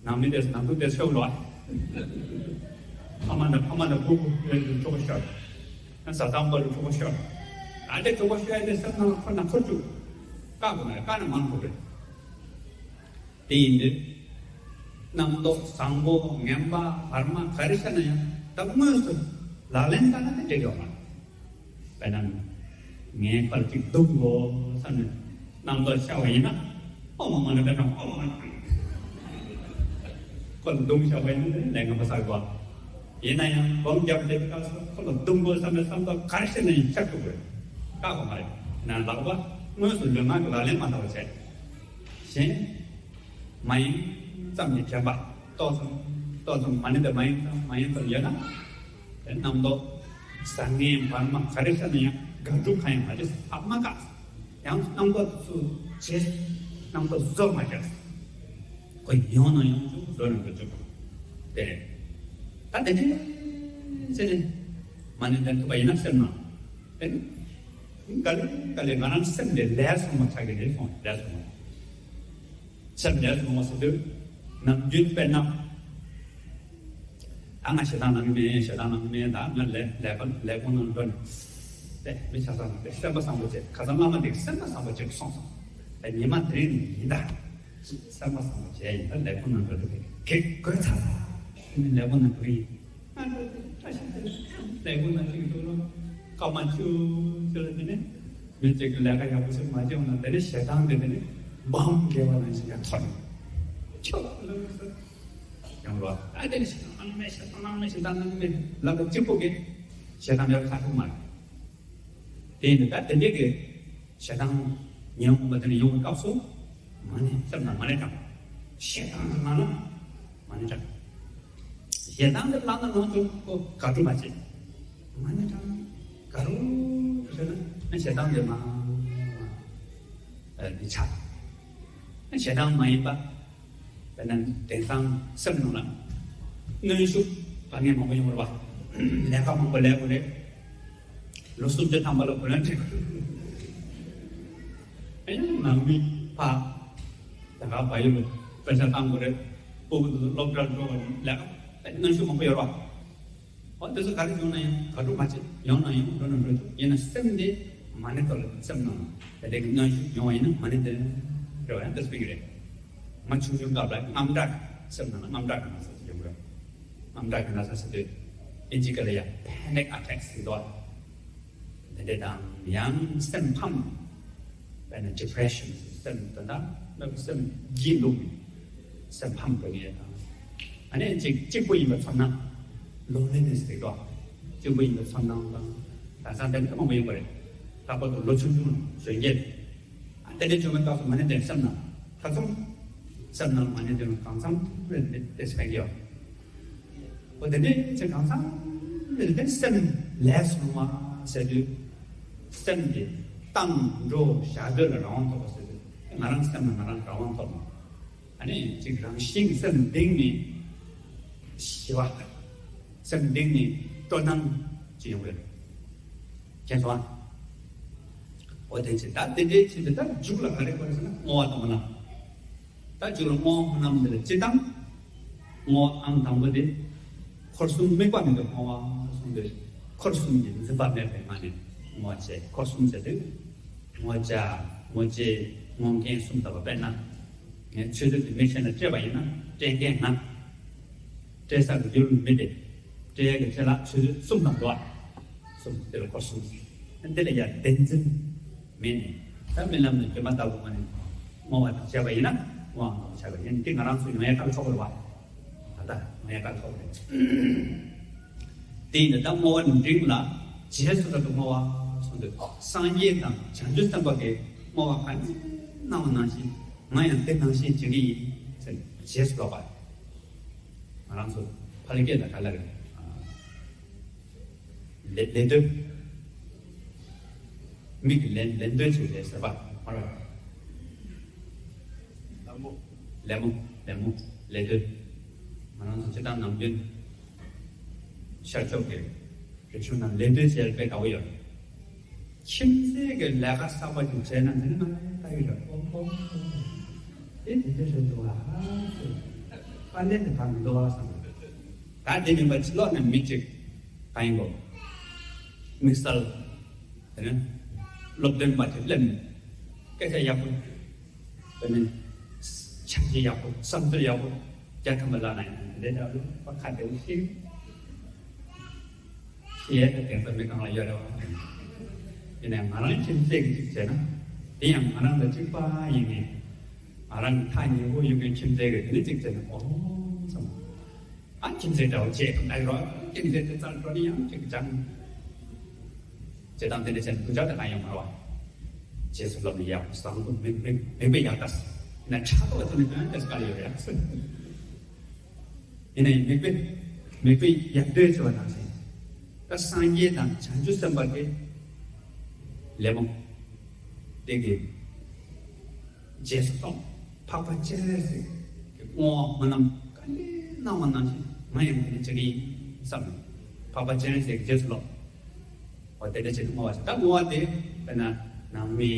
ནང་མི་དེ་ནང་འཁྲུག་དེ་ཤོར་ལོ། ཕ་མ་དང་ཕ་མ་དང་བུ་བུ་རེད་འཁྲུག་པ་ཤོར། ཡང་བཟའ་ཚང་བར་འཁྲུག་པ་ཤོར། ད་དེ་འཁྲུག་པ་ཤོར་ཡ་དེ་སེམས་ནང་ལ་ཁོ་ན་འཁོར་བཅུག་བཀག་དགོས་མ་རེད། བཀག་ན་མང་དགོས་རེད། དེ་ཡིན་དུས། རྣམ་རྟོག་བཟང་པོ་ངན་པ་བར་མ་ག་རེ་ཤར་ན་ཡང་ད་དངོས་སུ་ལག་ལེན་བསྟར་ན་དེ་འགྲིག་ཡོད་མ་རེད། དཔེར་ན། ངས་ཁོ་ལ་གཅིག་རྡུང་དགོས་བསམ་ནས་རྣམ་རྟོག་ཤར་བ་ཡིན་ན། ཨོཾ་མ་ཎི་པདྨེ་ཧཱུྃ། ཨོཾ་མ་ཎི། ཁོ་ལ་རྡུང་བཞག་པ་ཡིན་ན་ལས་ངན་པ་བསགས་དགོས། ཡིན་ན་ཡང་སྒོམ་བརྒྱབ་དེ་སྐབས་སུ་ཁོ་ལ་རྡུང་དགོས་བསམ་པའི་བསམ་ཐོག་ག་རེ་ཤར་ན་ཡང་ཤར་ཐུབ་དགོས། བཀག་དགོས་མ་རེད། ན་ལག་པ་དངོས་སུ་ལུས་ངག་གི་ལག་ལེན་མ་བསྟར་བ་བྱས། གཞན། མ་ཡེངས་ཙམ་གྱིས་བྱས་པ། ཏོག་ཙམ་ཏོག་ཙམ་མ་ཎི་དེ་མ་ཡེངས་ཙམ་མ་ཡེངས་ཙམ་ཡོད་ན། དེ་རྣམ་རྟོག་བཟང་ངན་བར་མ་ག་རེ་ཤར་ན་ཡང་དགག་སྒྲུབ་གང་ཡང་མ་བྱེད། ཨ་མ་བཀག་ཡང་རྣམ་རྟོག་ཚུར་བྱེད། རྣམ་རྟོག་བཟོ་མ་བྱེད། ཁོ་ཡོང་ན་ཡོང་བཅུག་འགྲོ་ན་འགྲོ་བཅུག་དེ་རེད། ད་དེ་འདྲའི་ཚེ་ནས་མ་ཎི་འདོན་ཐུབ་པ་ཡིན་ན་སེམས་ནང་དེ་ནི་ག་ལེ་ག་ལེ་ང་རང་སེམས་དེ་ལས་སོང་བ་ཆགས་ཀྱི་རེད། སོང་ལས་སོང་བ། སེམས་ལས་སོང་བ་ཟེར་དུས། ནམ་རྒྱུན་དཔེར་ན། ད་ང་ཞེ་སྡང་ནང་མེད། ཞེ་སྡང་ནང་མེད། ད་ང་ལས་ལས་ཀ་ལས་ཁུངས་ནང་འགྲོ་ནས། དེ་མི་ཆ་ཚང་དེ་སེམས་པ་བཟང་པོ་བྱས། ཁ་སང་བླ་མ་དེ་སེམས་པ་བཟང་པོ་བྱས་སོང་སོང་། དེ་ཉི་མ་དེ་རིང་ནས་ཡིན་ད། སེམས་པ་བཟང་པོ་བྱས་ཡིན་ད། ལས་ཁུངས་ནང་འགྲོ་དུས་གེ་དགོད་ཚར་ཚར། ལས་ཁུངས་ནང་འགྲོ་ཡིན། ང་འགྲོ་དུས་བཀྲ་ཤིས་བདེ་ལེགས། ལས་ཁུངས་ནང་ཅིག་འགྲོ་ལོ། སྐར་མ་བཅུ་ཅིག་ལ་དེ་ནས། མི་གཅིག་གིས་ལས་ཀ་ཡག་པོ་ཞིག་མ་བྱུང་ན་དེ་ནས་ཞེ་སྡང་དེ་དེ་ནས་འབམ་རྒྱས་པ་ནང་བཞིན་ཡང་ཐོན། ཁྱོད་ལ་ལོས་ཡང་རོ། ཨ་དེ་ནས་ཞེ་སྡང་ནང་མེད། ཞེ་སྡང་ནང་མེད། ཞེ་སྡང་ནང་མེད། ལབ་པ་གཅིག་པོ་གིས་ཞེ་སྡང་ཡོད་ཁ་ཐུག་མ་རེད། དེ་ཡིན་དུས་ད་དེ་འདྲས་ཀྱི་ཞེ་སྡང་ཉོན་མོངས་པ་དེ་ནས་ཡོང་བའི་སྐབས་སུ། མ་ཎི་སེམས་ནང་མ་ཎི་བགྲང་། ཞེ་སྡང་དེ་ལངས་ན་མ་ཎི་བགྲང་། ཞེ་སྡང་དེ་ལངས་ན་ནང་བྱུང་ཁོ་དགག་སྒྲུབ་མ་བྱེད། མ་ཎི་བགྲང་། དགའ་རུ་བྱས་ན་ཞེ་སྡང་དེ་མ་མ་འདི་ཆགས། ཞེ་སྡང་མ་ཡིན་པ། དཔེར་ན་དེང་སང་སེམས་ནང་ལ་གནོན་ཤུགས་དཀའ་ངལ་མང་པོ་ཡོང་བ་རེད་པ། ལས་ཀ་མང་པོ་ལས་དགོས་རེད། ལོ་སུམ་ཅུ་ཐམ་པ་ལ་བུ་ལོན་སྤྲད་དགོས་རེད། ཨ་ཡང་ནང་མི་ཕ་ད་ག་བ་ཡོད་པ་དཔེ་ཆ་བཏང་དགོས་རེད། སྤུ་གུ་དེ་ཚོ་སློབ་གྲྭར་འགྲོ་དགོས་རེད། ལས་ཀ་གནོན་ཤུགས་མང་པོ་ཡོད་རེད་པ། འོ་དེ་ཚོ་ག་རེ་བྱུང་ན་ཡང་དགག་སྒྲུབ་མ་བྱེད། ཡོང་ན་ཡོང་། འགྲོ་ན་འགྲོ་ཆོག་ཡིན་ན་སེམས་དེ་མ་ཎི་ཐོག་ལ་སེམས་ནང་དེ་འདྲའི་གནོན་ཤུགས་ཡོང་བ་ཡིན་ན་མ་ཎི་དེ་རེ་བ་ཡང་དེ་སྤེལ་གྱི་རེད། ང་ཆུང་ཆུང་སྐབས་ལ་དངངས་སྐྲག་སེམས་ནང་ལ་དངངས་སྐྲག་གི་ན་ཚ་ཞིག་ཡོང་གི་རེད། དངངས་སྐྲག་གི་ན་ཚ་ཟེར་དུས་ཨིན་ཇི་སྐད་ལ་ཡང་panic attack ཟེར་འདུག་དེ་འདྲ་དང་ཡང་སེམས་ཕམ། དཔེར་ན་depression སེམས་དོན་དག་ལ་སེམས་སྒྱིད་ལུག་སེམས་ཕམ་འགྲོ་ངེས་དང་། ཨ་ནི་གཅིག་གཅིག་པུ་ཡིན་པ་ཚོར་ན་loneliness དེ་འདུག་གཅིག་པུ་ཡིན་པ་ཚོར་སྣང་དང་། དེང་སང་དེ་འདྲ་མང་པོ་ཡོང་གི་རེད། ལྷག་པར་དུ་ལོ་ཆུང་ཆུང་གཞོན་སྐྱེས། ཨ་དེ་འདྲ་བྱུང་བའི་སྐབས་སུ་མ་ཎི་དེ་སེམས་ནང་ཐ་ཚོམ། སེམས་ནང་མ་ཎི་དེ་གང་འཚམ་རེ་དེ་སྤེལ་གྱི་ཡོད། འོ་དེ་འདྲའི་ཚེ་གང་ཚང་རེ་དེ་སེམས་ལས་སོང་བ་ཟེར་དུས། སེམས་ཀྱི་བཏང་འགྲོ་བཞག་སྡོད་ལ་རང་དབང་ཐོབ་པ་ཟེར་དུས། ང་རང་སེམས་ལ་ང་རང་རང་དབང་ཐོབ་མ། ཨ་ནི་གཅིག་རང་བཞིན་གྱི་སེམས་གཏིང་ནས་ཞི་བ། སེམས་གཏིང་ནས་སྤྲོ་སྣང་ཅིག་ཡོང་གི་རེད། མཁྱེན་སོང་ཨ། འོ་དེ་ཚེ་ད་དེ་འདྲའི་ཚེ་དེ་ད་མཇུག་ལ་ག་རེ་གོ་རེད་ཟེར་ན་བསྔོ་བ་དང་སྨོན་ལམ། ད་མཇུག་ལ་བསྔོ་བ་སྨོན་ལམ་འདི་ལ་སྤྱིར་བཏང་བསྔོ་བ་ཨང་དང་པོ་དེ་འཁོར་གསུམ་དམིགས་པ་མེད་པའི་བསྔོ་བ་གསུངས་ཏེ། འཁོར་གསུམ་གྱི་འཛིན་པ་མེད་པའི་ངང་ནས་བསྔོ་བ་བྱས། འཁོར་གསུམ་ཟེར་དུས་བསྔོ་བྱ། བསྔོ་བྱེད། བསྔོ་མཁན་གསུམ་ལྟ་བུ། དཔེར་ན་ངས་ཆུ་ཚོད་དེ་མི་གཞན་ལ་སྤྲད་པ་ཡིན་ན་སྤྲད་མཁན་ང་། སྤྲད་ས་གི་རྒྱུ་རུ་མི་དེ། སྤྲད་ཡས་ཀྱི་ཆེད་ལ་ཆུ་ཚོད་གསུམ་ཙམ་འདུག་ཨ། གསུམ་དེ་ལ་འཁོར་གསུམ། འདི་ལ་ཡང་བདེན་འཛིན་མེད་ནས། ད་རྨི་ལམ་ནས་སྒྱུ་མ་ལྟ་བུ་ངོ་ནས་བསྔོ་བ་དེ་བྱས་པ་ཡིན་ན་བསྔོ་བ་ལྟ་བུ་བྱས་པ་ཡིན། འདི་ང་རང་ཚོ་ཡོང་ཡས་ཁག་ཆོག་གི་རེད་བ། ད་ངས་ཀ་ཐོག་རེད། དེ་ཡིན་ན་ད་བསྔོ་བ་འབྲིང་ལ་རྗེས་སུ་རབ་ཏུ་བསྔོ་བ་གསུངས་འདུག་སངས་རྒྱས་དང་བྱང་ཆུབ་སེམས་དཔའ་གི་བསྔོ་བ་ག་ཚོད་གནང་བ་ནང་བཞིན་ང་ཡང་དེ་ནང་བཞིན་བྱེད་ཀྱི་ཡིན་ཟེར་རྗེས་སུ་རབ་པ། ང་རང་ཚོ་ཕ་ལི་སྐད་ལ་ག་ལ་རེད། ལེ་ལེ་འདོད། མིག་གི་ལན་ལན་འདོད་ཅིག་རེད་ཟེར་བ་མ་རེད། ལད་མོ། ལད་མོ། ལད་མོ། ལད་འདོད། ང་རང་ཚོ་སྤྱིར་བཏང་ནམ་རྒྱུན་ཤར་ཕྱོགས་ཀྱི་རིག་གཞུང་ནང་ལད་འདོད་ཅེས་དཔེ་དགའ་བོ་ཡོད། ཁྱིམ་མཚེས་ཀྱི་ལས་ཀ་གསར་པ་ཅིག་བྱས་ན་འདི་ནི་མ་ལས་ལྟ་ཡི་རེད། ཨོ་ཨོ་ཨོ། དེ་དེ་འདྲ་རེད་འདུག་ཨ། དཀའ་ལས་དེ་ག་མི་འདུག་ཨ་བསམ། ད་དེ་མིན་པ་ཕྱི་ལོགས་ནས་མི་གཅིག་གང་ཡིན་གོ། དམིགས་བསལ། དེ་ནས་སློབ་སྟོན་པ་དེ་སླེབས་ནས་སྐད་ཆ་ཡག་པོ། དེ་ནས་ཆ་རྐྱེན་ཡག་པོ། བསམ་ཚུལ་ཡག་པོ། རྒྱལ་ཁམས་པ་ལགས་ན་ཡང་དེ་འདྲའི་འདྲ་བོ་ཁ་བདེ་བོ་ཞིག་ཡས་དེ་དེང་སང་མི་གང་ལ་ཡོད་རེད་བ། ཡིན་ནའང་ང་རང་ཁྱིམ་མཚེས་ཀྱི་གཅིག་བྱས་ན། དེ་ཡང་ང་རང་དང་གཅིག་པ་ཡིན་ནའི། ང་རང་གི་ཐག་ཉེ་པོ་ཡོད་མཁན་ཁྱིམ་མཚེས་ཀྱི་དེ་ནི་གཅིག་བྱས་ན་ཨོ་ལོ་བསམ། ཨ་ཁྱིམ་མཚེས་འདྲ་བོ་བྱས་ཨ་རོ། ཁྱིམ་མཚེས་དེ་ཙར་འགྲོ་ནི་ཡང་གཅིག་ཅང་། བྱེད་སྟངས་དེ་འདྲ་བྱས་ན་སྡུག་ཅག་དེ་གང་ཡང་མ་རེད་བ། རྗེས་སུ་སློབ་ནི་ཡག་པོ། བཟང་པོ། མིག་མིག་མིག་དཔེ་ཡག་ལྟ། ན་ཕྲག་དོག་དེ་ནི་དོན་དེ་དཀའ་ལས་ཡོད་རེད། ཡིན་ན་ཡང་མིག་དཔེ་མིག་དཔེ་ཡག་འདོད་བྱེད་པ་ནང་བཞིན། ད་སངས་རྒྱས་དང་བྱང་ཆུབ་སེམས་དཔའ་དེ་ལད་མོ། དེ་གི་རྗེས་སུ་སློབ། འཕགས་པ་སྤྱན་རས་གཟིགས་ཀྱི་བསྔོ་བ་སྨོན་ལམ་ག་འདྲ་གནང་བ་ནང་བཞིན་ང་ཡང་དེ་འདྲ་བྱེད་ཀྱི་ཡིན་བསམ་ནས། འཕགས་པ་སྤྱན་རས་གཟིགས་ཀྱི་རྗེས་སུ་སློབ། འོ་དེ་འདྲ་བྱེད་དུ་བསྔོ་བ་བྱེད། ད་བསྔོ་བ་དེ་དཔེར་ན་ནང་མི།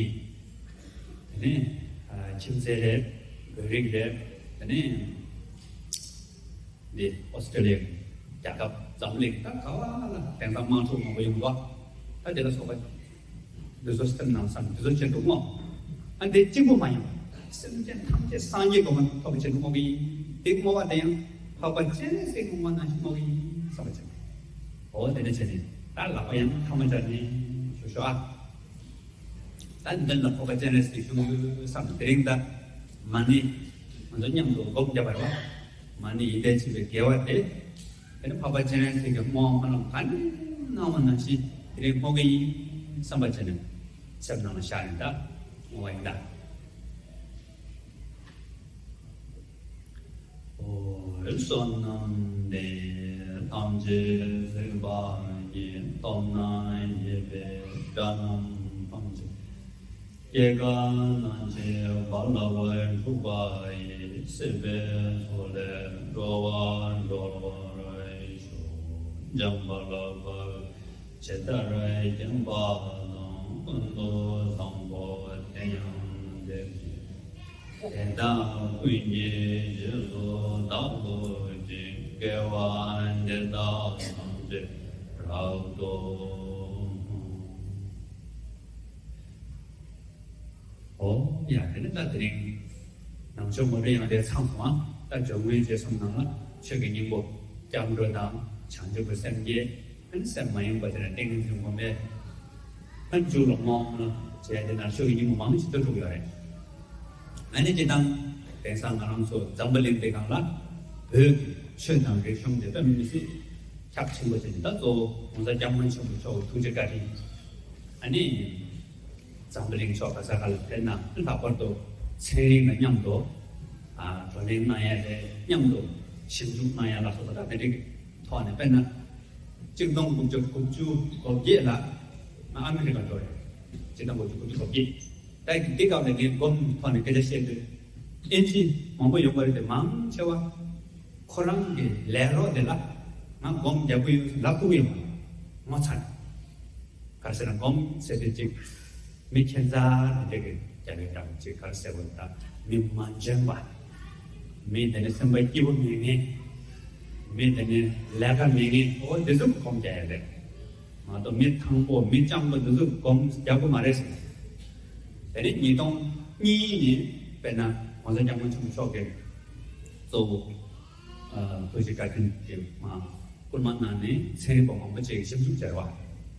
དེ་ནས་ཨ་ཁྱིམ་མཚེས་རེད། བོད་རིགས་རེད། དེ་ནས་འདི་ཨོ་སི་ཀྲི་ལི་ཡ། རྒྱལ་ཁབ་འཛམ་གླིང་ད་ག་བ་ལ་དེང་སང་དམངས་ཁྲོད་མང་པོ་ཡོང་བ། ད་དེ་ལ་སོགས་པ་འདི་ཚོ་སེམས་ནང་བསམ། འདི་ཚོ་བྱེད་དུ་བསྔོ། ཨ་འདི་གཅིག་པུ་མ་ཡིན་པ་སེམས་ཅན་ཐམས་ཅད་སངས་རྒྱས་གོ་འཕང་ཐོབ་པ་བྱེད་དུ་བསྔོ་གི་ཡིན། དེ་བསྔོ་བ་དེ་ཡང་འཕགས་པ་སྤྱན་རས་གཟིགས་ཀྱི་བསྔོ་བ་ནང་བཞིན་བསྔོ་གི་ཡིན་བསམ་པ་བྱེད། འོ་དེ་འདྲ་བྱས་ནས་ད་ལག་པ་ཡང་ཐལ་མོ་སྦྱར་ནས་ཞུ་ཞུ་ཨ། ད་མདུན་ལ་འཕགས་པ་སྤྱན་རས་གཟིགས་བཞུགས་འདུག་བསམ། དེ་རིང་ད་མ་ཎི་ང་ཚོ་མཉམ་དུ་སྒོམ་བརྒྱབ་པ་རེད་བ། མ་ཎི་ཡིན་བདེ་ཆེན་པོའི་དགེ་བ་དེ། དེ་ནི་འཕགས་པ་སྤྱན་རས་གཟིགས་ཀྱི་བསྔོ་བ་སྨོན་ལམ་ག་འདྲ་གནང་བ་ནང་བཞིན་དེ་རིང་བསྔོ་གི་ཡིན་བསམ་པ་བྱས་ནས་སེམས་ནང་ལ་བཞག་ནས་ད་བསྔོ་བ་ཡིན་ད། བསོད་ནམས་འདི་ཡིས་ཐམས་ཅད་གཟིགས་པ་ཉིད། སྟོབས་རྣམས་ཡེ་ཤེས་དགྲ་རྣམས་ཕམ་བྱས། སྐྱེ་རྒ་ན་འཆིའི་རྦ་རླབས་འཁྲུགས་པ་ཡི། སྲིད་པའི་མཚོ་ལས་འགྲོ་བ་སྒྲོལ་བར་ཤོག་འཇམ་དཔལ་དཔའ་བོས་ཇི་ལྟར་མཁྱེན་པ་དང་། ཀུན་ཏུ་བཟང་པོ་དེ་ཡང་དེ་བཞིན་དེ་དག་ཀུན་གྱི་རྗེས་སུ་བདག་སློབ་ཅིང་། དགེ་བ་འདི་དག་ཐམས་ཅད་རབ་ཏུ་བསྔོ། ཨོ་ཡ། དེ་ནི་ད་དེ་རིང་ནང་ཆོས་ངོ་སྤྲོད་ཡང་དེ་ཚང་སོང་ཨ། ད་སྦྱོར་དངོས་རྗེས་གསུམ་ནང་ལ་ཆོས་ཀྱི་སྙིང་པོ་སྐྱབས་འགྲོ་དང་བྱང་ཆུབ་ཀྱི་སེམས་བསྐྱེད། ཨ་ནི་སེམས་མ་ཡེངས་པ་དེ་ནས་ཏིང་ངེ་འཛིན་སྒོམ་པས། ཨ་ནི་མཇུག་ལ་བསྔོ་བསྔོ་བྱས་དེ་ན་ཆོས་ཀྱི་སྙིང་པོ་མང་ཞིག་ཏུ་འགྲོ་གི་ཡོད་རེད། ཨ་ནི་སྤྱིར་བཏང་དེང་སང་ང་རང་ཚོ་འཛམ་བུ་གླིང་འདི་སྒང་ལ་བོད་ཀྱི་ཆོས་དང་རིག་གཞུང་དེ་དཔེ་མི་སྲིད་ཁྱབ་ཆེན་པོ་ཅིག་འདུག་ད་གཙོ་བོ་༸གོང་ས་༸སྐྱབས་མགོན་ཆེན་པོ་མཆོག་གི་ཐུགས་རྗེ་བཀའ་དྲིན། ཨ་ནི་འཛམ་བུ་གླིང་ཕྱོགས་ག་ས་ག་ལ་ཕེབས་ན་ལྷག་པར་དུ་ཚན་རིག་དང་མཉམ་དུ་ཨ་བགྲོ་གླེང་གནང་ཡ་རེད། མཉམ་དུ་ཞིབ་འཇུག་གནང་ཡ་ལ་སོགས་པ་དང་དེ་འདྲའི་ཐོག་ནས་དཔེར་ན། གཅིག་སྟོང་དགུ་བརྒྱ་དགུ་བཅུ་གོ་བརྒྱད་ལ་ང་ཨ་མི་རི་ཀ་འགྲོ་ཡོད། གཅིག་སྟོང་དགུ་བརྒྱ་དགུ་བཅུ་གོ་བརྒྱད། ད་དེ་སྐབས་ལ་ངས་སྒོམ་ཐོག་ནས་སྐད་ཆ་བཤད་དུས། ཨིན་ཇི་མང་པོ་ཡོང་པ་རེད་དེ་མང་ཆེ་བ་ཁོ་རང་གི་ལས་རོགས་དེ་ལ་ང་སྒོམ་རྒྱག་གི་ཡོད་ལབ་ཐུབ་ཀྱི་ཡོད་མ་རེད། ངོ་ཚ་ནས། ག་རེ་ཟེར་ན་སྒོམ་ཟེར་དུས་གཅིག་མི་ཁྱད་མཚར་དེ་འདྲ་གི་རྒྱ་གི་འདྲ་བོ་གཅིག་ག་རེ་ཟེར་བ་ད་མི་མ་འཇོན་པ། མི་དེ་ནི་སེམས་པ་སྐྱིད་པོ་མེད་མཁན། མི་དེ་ནི་ལས་ཀ་མེད་མཁན། འོ་དེ་ཚོ་སྒོམ་རྒྱག་ཡ་རེད། མ་གཏོགས་མི་ཐང་པོ་མི་སྤྱང་པོ་དེ་ཚོ་སྒོམ་རྒྱག་གི་མ་རེད་ཟེར། དེ་ནི་ཉིས་སྟོང་གཉིས་ནས་དཔེར་ན་༸གོང་ས་༸སྐྱབས་མགོན་ཆེན་པོ་མཆོག་གིས་གཙོ་བོ་ཐུགས་རྗེ་བཀའ་དྲིན་གྱིས་མ། སྐུལ་མ་གནང་ནས་ཚན་རིག་པ་མང་པོ་ཅིག་ཞིབ་འཇུག་བྱས་པ།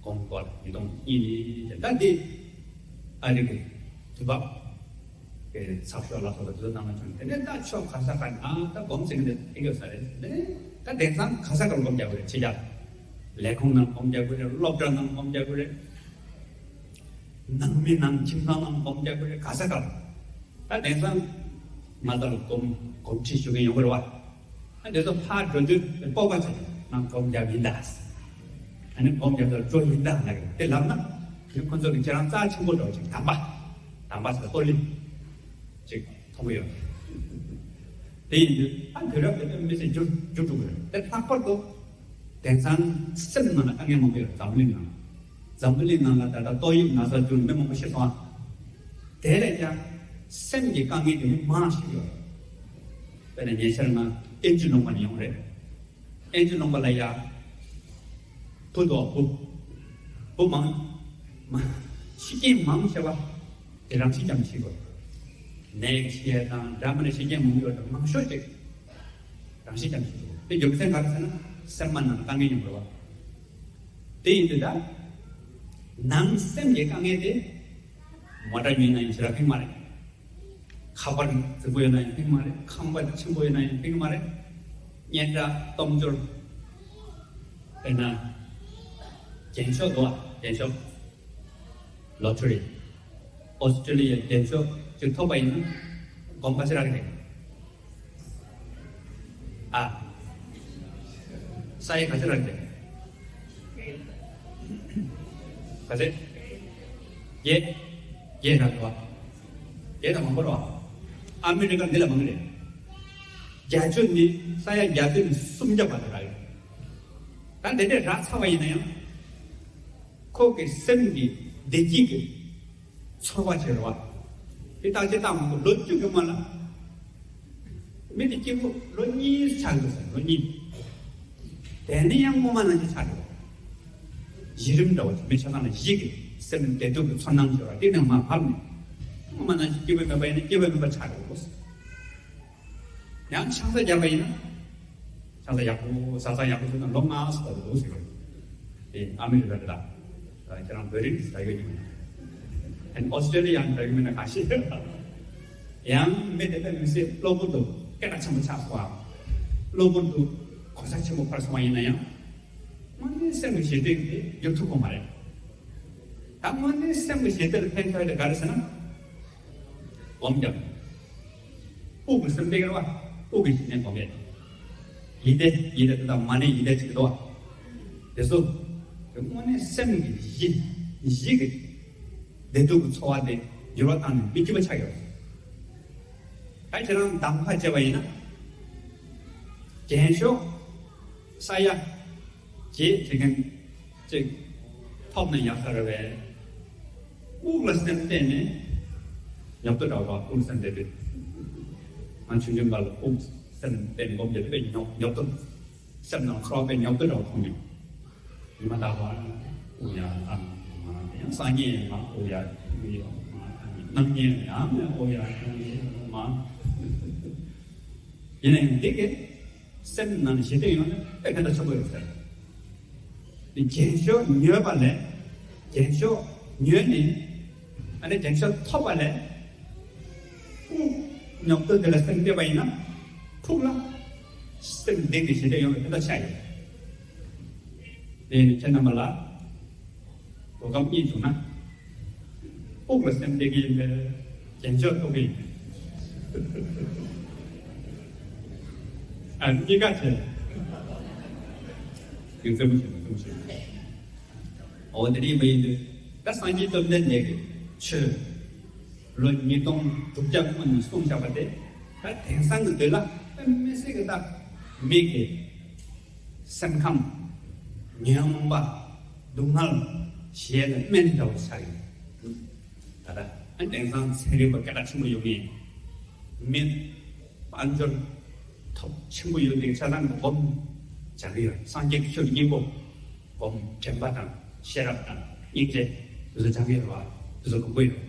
སྒོམ་སྐོར་ཉིས་སྟོང་གཉིས་ནས་དེ་ལྟ་སྟེ་ཨ་རི་གི་དུས་བབ་ ཚགས་ཤོག་ལ་སོགས་པ་དེ་ཚོ་ནང་ལ་བྱུང་། དེ་ནས་ད་ཆོས་ག་ས་ག་ན་ད་སྒོམ་ཟེར་གྱི་འདི་ཡོད་ས་རེད། ནས་ད་དེང་སང་ག་ས་ག་ལ་སྒོམ་རྒྱག་གི་རེད། ཕྱི་རྒྱལ་ལས་ཁུངས་ནང་སྒོམ་རྒྱག་གི་རེད། སློབ་གྲྭ་ནང་སྒོམ་རྒྱག་གི་རེད། ནང་མི་ནང་ཁྱིམ་ཚང་ནང་སྒོམ་རྒྱག་གི་རེད། ག་ས་ག་ལ། ད་དེང་སང་ང་ཚོ་ལ་སྒོམ་སྒོམ་ཁྲིད་ཞུ་མཁན་ཡོང་གི་རེད་བ། ཨ་འདི་ཚོ་ཕར་འགྲོ་དུས་སྤོབས་པ་ཆེ། ང་སྒོམ་རྒྱག་གི་ཡིན་ད། ཨ་ནི་སྒོམ་རྒྱག་ཚར་འགྲོ་ཡིན་ད་ལབ་ཀྱི་རེད། དེ་ལབ་ན་ཁོང་ཚོ་གི་ཁྱེད་རང་རྩ་ཆེན་པོ་འདྲ་བོ་ཅིག་དམ་པ། དམ་པ་ཟེར་ཏོ་ལི་ཅིག་མཐོང་གི་ཡོད། དེ་ཡིན་དུས་ཨ་དུས་རབས་དེ་ཚོ་མི་ཚེ་འགྱུར་འགྱུར་འགྲོ་གི་རེད། དེ་ལྷག་པར་དུ་དེང་སང་སེམས་ནང་ལ་དཀའ་ངལ་མང་པོ་ཡོད། འཛམ་གླིང་ནང་། འཛམ་བུ་གླིང་ནང་ལ་ད་ལྟ་ཏོག་དབྱིབས་ན་ཚ་བྱུང་མི་མང་པོ་ཤི་སོང་ཨ། དེ་ལས་ཀྱང་སེམས་ཀྱི་དཀའ་ངལ་དེ་མི་མང་ཞིག་ཡོད། དཔེར་ན་ཉེ་ཆར་ང་དབྱིན་ཇི་ལུང་པ་ནས་ཡོང་རེད། དབྱིན་ཇི་ལུང་པ་ལ་ཡ་བུ་དོ་བུ་བུ་མང་མ་ཤི་རྐྱེན་མང་ཆེ་བ་དེ་རང་ཤི་རྐྱང་ཤི་དགོས། ནད་ཤི་ཡ་དང་འདྲ་མི་འདྲ་ཤི་རྐྱེན་མང་པོ་ཡོད་དང་མང་ཤོས་ཅིག་རང་ཤི་རྐྱང་ཤི་དགོས། དེ་རྒྱུ་མཚན་ག་རེ་ཟེར་ན་སེམས་མ་ནང་དཀའ་ངལ་ཡོང་དགོས་བ། དེ་ཡིན་དུས་ད། ནང་སེམས་ཀྱི་དཀའ་ངལ་དེ། མོ་ཊ་ཉོས་ན་ཡང་ཞེ་དྲག་ཕན་མ་རེད། ཁ་པར་རྫིག་པོ་ཡོད་ན་ཡང་ཕན་མ་རེད། ཁང་པ་ཆེན་པོ་ཡོད་ན་ཡང་ཕན་མ་རེད། སྙན་གྲགས་སྟོབས་འབྱོར། དཔེར་ན། རྒྱན་ཤོག་འདུག་བ། རྒྱན་ཤོག་ལོ་ཊ་རི། ཨོ་སི་ཀྲི་ལི་ཡའི་རྒྱན་ཤོག་ཅིག་ཐོབ་པ་ཡིན་ན། སྒོར་མོ་ག་ཚོད་རག་གི་རེད། ཨ། ས་ཡ་ག་ཚོད་རག་གི་རེད། ག་ཚོད། བརྒྱད། བརྒྱད་རག་གི་རེད་བ། བརྒྱད་དང་མང་པོ་རེད་བ། ཨ་མི་རི་ཀ་འདི་ལ་མང་གི་རེད། བརྒྱད་ཅུ་ནི་ས་ཡ་བརྒྱད་ཅུ་ནི་སུམ་བརྒྱ་བར་དུ་རག་གི་རེད། ད་དེ་འདྲས་རག་ཚར་བ་ཡིན་ན་ཡང་། ཁོ་གི་སེམས་ཀྱི་བདེ་སྐྱིད་ཀྱི་ཚོར་བ་བྱེད་རོགས། དེ་བརྟག་དཔྱད་བཏང་མ་ཐུབ་ལོ་བཅུ་གི་སྔོན་ལ། མི་དེ་སྐྱིད་པོ་ལོ་གཉིས་ཆགས་འདུག་ཟེར། ལོ་གཉིས། དེ་ནས་ཡང་སྔོན་མ་ནང་བཞིན་ཆགས་འདུག་གཞི་རིམ་འདྲ་བོ་ཅིག་མི་ཆ་ཚང་ལ་གཞི་གི་སེམས་བདེ་སྡུག་གི་ཚོར་སྣང་ཟེར་བ་དེ་ནས་མར་བབས་ནས། སྔོན་མ་ནང་བཞིན་སྐྱིད་པོ་མེད་པ་ཡིན་ན་སྐྱིད་པོ་མེད་པ་ཆགས་འགྲོ་གི་འདུག་ཡང་ཆང་ས་བརྒྱབ་པ་ཡིན་ན། ཆང་ས་ཡག་པོ་ཟ་ས་ཡག་པོ་ཐུབ་ན་ལོ་ལྔ་ཙམ་འགོར་འདུག་ཟེར་གི་རེད། དེ་ཨ་མི་རི་ཀ་རེད་ད། ཁྱེད་རང་བོད་རིགས་ཟ་ཡོད་ཀྱི་མིན་ན། ཨ་ནི་ཨོ་སི་ཀྲི་ལི་ཡ་ནས་ཟ་ཡོད་མིན་ན་ག་ཤེད། ཡང་མི་དེ་དཔེ་མི་སྲིད་གློ་བུར་དུ་སྐད་གྲགས་ཆེན་པོ་ཆགས་སོང་བ། གློ་བུར་དུ་གོ་ས་ཆེན་པོ་འཕར་སོང་བ་ཡིན་ན་ཡང་། དངོས་གནས་སེམས་ཀྱི་ཞི་བདེ་དེ་འགྱུར་ཐུབ་ཀྱི་མ་རེད། ད་དངོས་གནས་སེམས་ཀྱི་ཞི་བདེ་ལ་ཕན་ཐོགས་དེ་ག་རེ་ཟེར་ན། སྒོམ་རྒྱབ། དབུགས་ཀྱི་སེམས་སྟེང་རེད་བ། དབུགས་ཀྱི་ཞི་གནས་སྒོམ་ཡས། ཡིད་བདེ། ཡིད་བདེ་དེ་དག་མ་ཎི་ཡིད་བདེ་ཅིག་འདུག་བ། དེ་ཚོ། དེ་དངོས་གནས་སེམས་ཀྱི་གཞི། གཞི་གི་བདེ་སྡུག་གི་ཚོར་བ་དེ་འགྱུར་བ་བཏང་ནས་མི་སྐྱིད་པ་ཆགས་ཡོད། ད་ཁྱེད་རང་གདམ་ཁ་བྱས་པ་ཡིན་ན། རྒྱན་ཤོག་ས་ཡ་བརྒྱད་བྱེད་མཁན་ཅིག་ཐོབ་ན་ཡག་ས་རེད་པས། དབུགས་ལ་སེམས་གཏད་ནས་ཉོབ་ཏོ་འདྲ་བ། དབུགས་སེམས་གཏད་དུས། ང་ཆུང་ཆུང་སྐབས་ལ་དབུགས་སེམས་གཏད་ནས་སྒོམ་རྒྱག་དུས་དཔེ་ཉོབ་ཉོབ་ཏོ། སེམས་ནང་ཚོར་བ་དཔེ་ཉོབ་ཏོ་འདྲ་བ་མཐོང་མྱོང་། ཉི་མ་རྟག་པར་དབུགས་ཡར་ལངས་མར། ཡང་སང་ཉིན་ཡར་ལངས་དབུགས་ཡར་ཡོང་མར། སང་ཉིན་གནངས་ཉིན་ཡང་དབུགས་ཡར་ཡོང་མར། ཡིན་ན་ཡང་འདི་གས། སེམས་ནང་ཞི་བདེ་ཡོང་ན་དཔེ་ཕན་ཐོགས་ཆེན་པོ་ཡོད་ཟེར། རྒྱན་ཤོག་ཉོས་པ་ལས། རྒྱན་ཤོག་ཉོས་ནས། ཨ་ནི་རྒྱན་ཤོག་ཐོབ་པ་ལས། དབུགས་ཉོབ་ཏོ་དེ་ལ་སེམས་གཏད་པ་ཡིན་ན། ཕུགས་ལ་སེམས་གཏིང་ནས་ཞི་བདེ་ཡོང་བའི་ཕན་ཐོགས་ཆེ་ཡོད། དེ་ནི་ཁྱེད་རྣམ་པ་ལ། གོ་སྐབས་གཉིས་བྱུང་ན། དབུགས་ལ་སེམས་གཏད་ཀྱི་ཡིན་པས། རྒྱན་ཤོག་ཐོབ་ཀྱི་ཡིན། ཨ། གཉིས་ཀ་བྱས། ཡང་རྩེད་མོ་བྱས་ན་རྩེད་མོ་བྱས། འོ་དེ་འདྲ་ཡིན་པ་ཡིན་དུས། ད་སངས་རྒྱས་བཅོམ་ལྡན་འདས་ཀྱིས་ཆོས་ལོ་ཉིས་སྟོང་དྲུག་བརྒྱ་སྔོན་ནས་གསུངས་བཞག་པ་དེ། ད་དེང་སང་གི་དུས་ལ་དཔེ་མི་སྲིད་ཀྱི་ད་མིག་གི་སེམས་ཁམས། ཉོན་མོངས་པ། སྡུག་བསྔལ། ཞེ་ནས་སྨན་འདྲ་བོ་ཆགས་ཡོད། ད་ལྟ་ཨ་དེང་སང་ཚན་རིག་པ་སྐད་གྲགས་ཆེན་པོ་ཡོད་མཁན། མི་དཔལ་འབྱོར་ཐོབ་ཆེན་པོ་ཡོད་མཁན་ཆ་ཚང་གིས་སྒོམ་སྦྱང་གི་ཡོད། སངས་རྒྱས་ཀྱི་ཆོས་ཀྱི་སྙིང་པོ། སྒོམ། དྲན་པ་དང་ཤེས་རབ་དང་སྙིང་རྗེ། དེ་ཚོ་སྦྱང་གི་ཡོད་པ། དེ་ཚོ་སྒོམ་གྱི་ཡོད།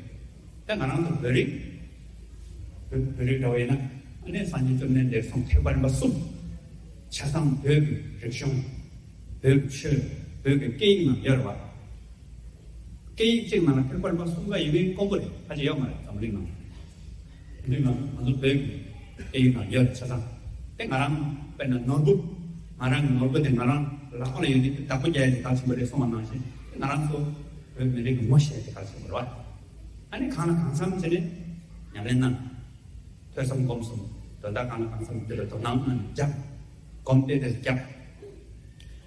ད་ང་རང་ཚོ་བོད་རིགས། བོད་བོད་རིགས་འདྲ་བོ་ཡིན་ན། ཨ་ནི་སངས་རྒྱས་བཅོམ་ལྡན་འདས་གསུངས་ཐེག་པ་རིམ་པ་གསུམ། ཆ་ཚང་བོད་ཀྱི་རིག་གཞུང་། བོད་ཀྱི་ཆོས། བོད་ཀྱི་སྐད་ཡིག་ནང་ཡོད་རེད་བ། སྐད་ཡིག་གཅིག་ནང་ལ་ཐེག་པ་རིམ་པ་གསུམ་ཀ་ཡོད་མཁན་དཀོན་པོ་རེད། ཕལ་ཆེར་ཡོད་མ་རེད་འཛམ་གླིང་ནང་། འདི་ང་ང་ཚོ་བོད་ཀྱི་སྐད་ཡིག་ནང་ཡོད་རེད་ཆ་ཚང་། དེ་ང་རང་དཔེར་ན་ནོར་བུ། ང་རང་གི་ནོར་བུ་དེ་ང་རང་ལག་པ་ལ་ཡོད་དུས་དེ་བདག་པོ་རྒྱག་ཡ་དེ་གལ་ཆེན་པོ་རེད་གསུངས་པ་ནང་བཞིན། དེ་ང་རང་ཚོ་བོད་མི་རིགས་ཀྱི་ངོ་ཤེས་ཡ་དེ་གལ་ཆེན་པོ་རེད་བ། ཨ་ནི་གང་ལ་གང་འཚམ་བྱས་ནས་ཉམས་ལེན་གནང་། ཐོས་བསམ་སྒོམ་གསུམ། དོན་དག་གང་ལ་གང་འཚམ་དེ་ལ་དོ་སྣང་གནང་ནས་སྦྱངས། སྒོམ་དེ་དེར་བརྒྱབ།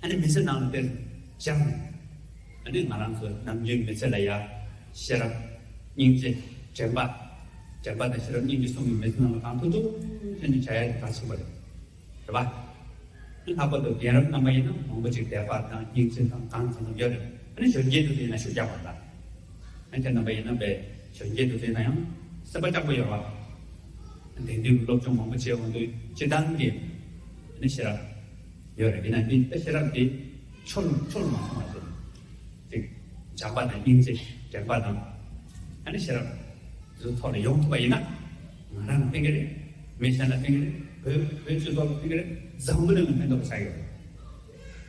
ཨ་ནི་མི་ཚེ་ནང་ལ་དེར་སྦྱངས་ནས། ཨ་ནི་ང་རང་ཚོ་ནམ་རྒྱུན་མི་ཚེ་ལ་ཡ་ཤེས་རབ་སྙིང་རྗེ་དྲན་པ། དྲན་པ་དང་ཤེས་རབ་སྙིང་རྗེ་གསུམ་གྱིས་མི་ཚེ་ནང་ལ་གང་ཐུབ་ཐུབ་བྱས་ནས་བྱ་ཡ་དེ་གལ་ཆེན་པོ་རེད། རེད་པ། ཨ་ནི་ལྷག་པར་དུ་རྒན་རབས་རྣམ་པ་ཡིན་ན་མང་པོ་ཅིག་དད་པ་དང་སྙིང་རྗེ་དང་གང་འཚམ་འཚམ་ཡོད་རེད། ཨ་ནི་གཞོན་སྐྱེས་དེ་ཚོ་ཡིན་ན་ཤུགས་རྒྱག་པ་དང་། ཨ་ཁྱེད་རྣམ་པ་ཡིན་ན་བས་གཞོན་སྐྱེས་དེ་ཚོ་ཡིན་ན་ཡང་སེམས་པ་སྐྱག་པོ་ཡོད་རེད་བ། དེང་དུས་སློབ་སྦྱོང་མང་པོ་བྱས་འོང་དུས་སྤྱིར་བཏང་གི་ཨ་ནི་ཤེས་རབ་ཡོད་རེད། ཡིན་ན་འདི་ཤེས་རབ་འདི་འཆོལ་འཆོལ་མ་སོང་བ་དེ་ཅིག་བྱམས་པ་དང་སྙིང་རྗེ་དྲན་པ་དང་ཨ་ནི་ཤེས་རབ་དེ་ཚོ་ཐོག་ནས་ཡོང་ཐུབ་པ་ཡིན་ན། ང་རང་ལ་ཕན་གྱི་རེད། མི་གཞན་ལ་ཕན་གྱི་རེད། བོད་བོད་སྤྱི་ཚོགས་ལ་ཕན་གྱི་རེད། འཛམ་བུ་གླིང་ལ་ཕན་ཐོགས་ཆགས་ཡོད་རེད།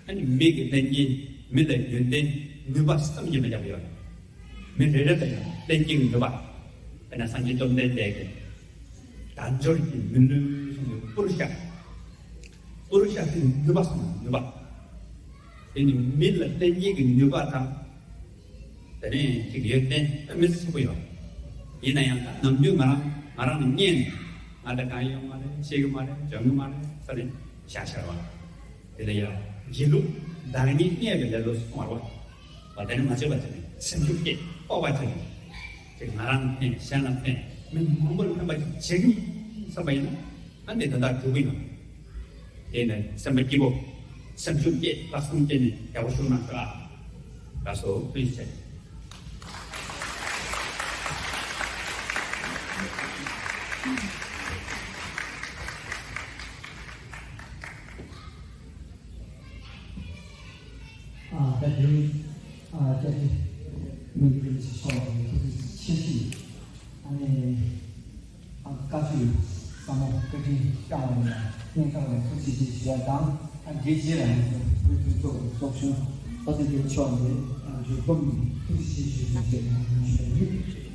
ཨ་ནི་མི་གི་ལྷན་སྐྱེས་མི་ལ་ཡོན་ཏན་ནུས་པ་བསམ་གྱིས་མི་ཁྱབ་ཡོད་རེད། མི་རེ་རེ་ལ་ཡང་ལྷན་སྐྱེས་ཀྱི་ནུས་པ། དཔེར་ན་སངས་རྒྱས་བཅོམ་ལྡན་འདས་ཀྱིས་དལ་འབྱོར་གྱི་མི་ལུས་གསུངས་པའི་པུ་རུ་ཤ། པུ་རུ་ཤ་ཟེར་ནུས་པ་གསུངས། ནུས་པ། དེ་ནི་མི་ལ་ལྷན་སྐྱེས་ཀྱི་ནུས་པ་དང་། དེ་ནས་ཅིག་ཡོན་ཏན་དཔེ་མི་སྲིད་ཆེན་པོ་ཡོད། ཡིན་ན་ཡང་ད་ནམ་རྒྱུན་ང་རང་ང་རང་ལ་བརྙས་ནས་ང་ད་གང་ཡོང་མ་རེད། ཤེས་ཀྱི་མ་རེད། འཇོན་གྱི་མ་རེད་ཟེར་ནས་བཞག་བཞག་པ། དེ་ལ་ཡང་སྒྱིད་ལུག་བདག་ཉིད་བརྙས་པའི་ལེ་ལོ་སོང་བ། བ་དེ་ནི་མ་བྱས་པ་བྱས་ནས་སེམས་ཤུགས་སྐྱེད་སྤོབས་པ་བྱས་ནས་ཅིག་ང་རང་ཕན་གཞན་ལ་ཕན་མི་མང་པོར་ཕན་པ་ཅིག་བྱེད་ཀྱི་ཡིན་བསམ་པ་ཡིན་ན། ཨ་ནི་དེ་དག་འགྲུབ་ཀྱི་ཡོད། དེ་ནས་སེམས་པ་སྐྱིད་པོ། སེམས་ཤུགས་སྐྱེད། ལྷག་བསམ་སྐྱེད་ནས་ཡག་པོ་ཞུགས་གནང་ཤོག་ཨ། ལགས་སོ། ཐུགས་རྗེ་ཆེ། ཨ་ད་དེ་ཨ་ད་དེ་མི་འདི་ཚོ་ཤོག་ཐུགས་རྗེ་ཆེ་ཞུ། ཨ་ནི། ཨ་བཀའ་ཆོས་ཟབ་མོ་བཀའ་དྲིན་བསྐྱངས་པ་ཡིན་ན་སྙན་ཁག་ལ་ཐུགས་རྗེ་ཆེ་ཞུ་བ་དང་། ཨ་དེའི་རྗེས་ལ་ང་ཚོ་བོད་མཐུན་ཚོགས་ཀྱི་ཚོགས་གཞོན་བློ་བཟང་དགེ་ལེགས་མཆོག་ནས་ཨ་མཇུག་སྡོམ་ཐུགས་རྗེ་ཆེ་ཞུ་ཞུ་ཞེས་ཞུ་ཞུ་ཡིན།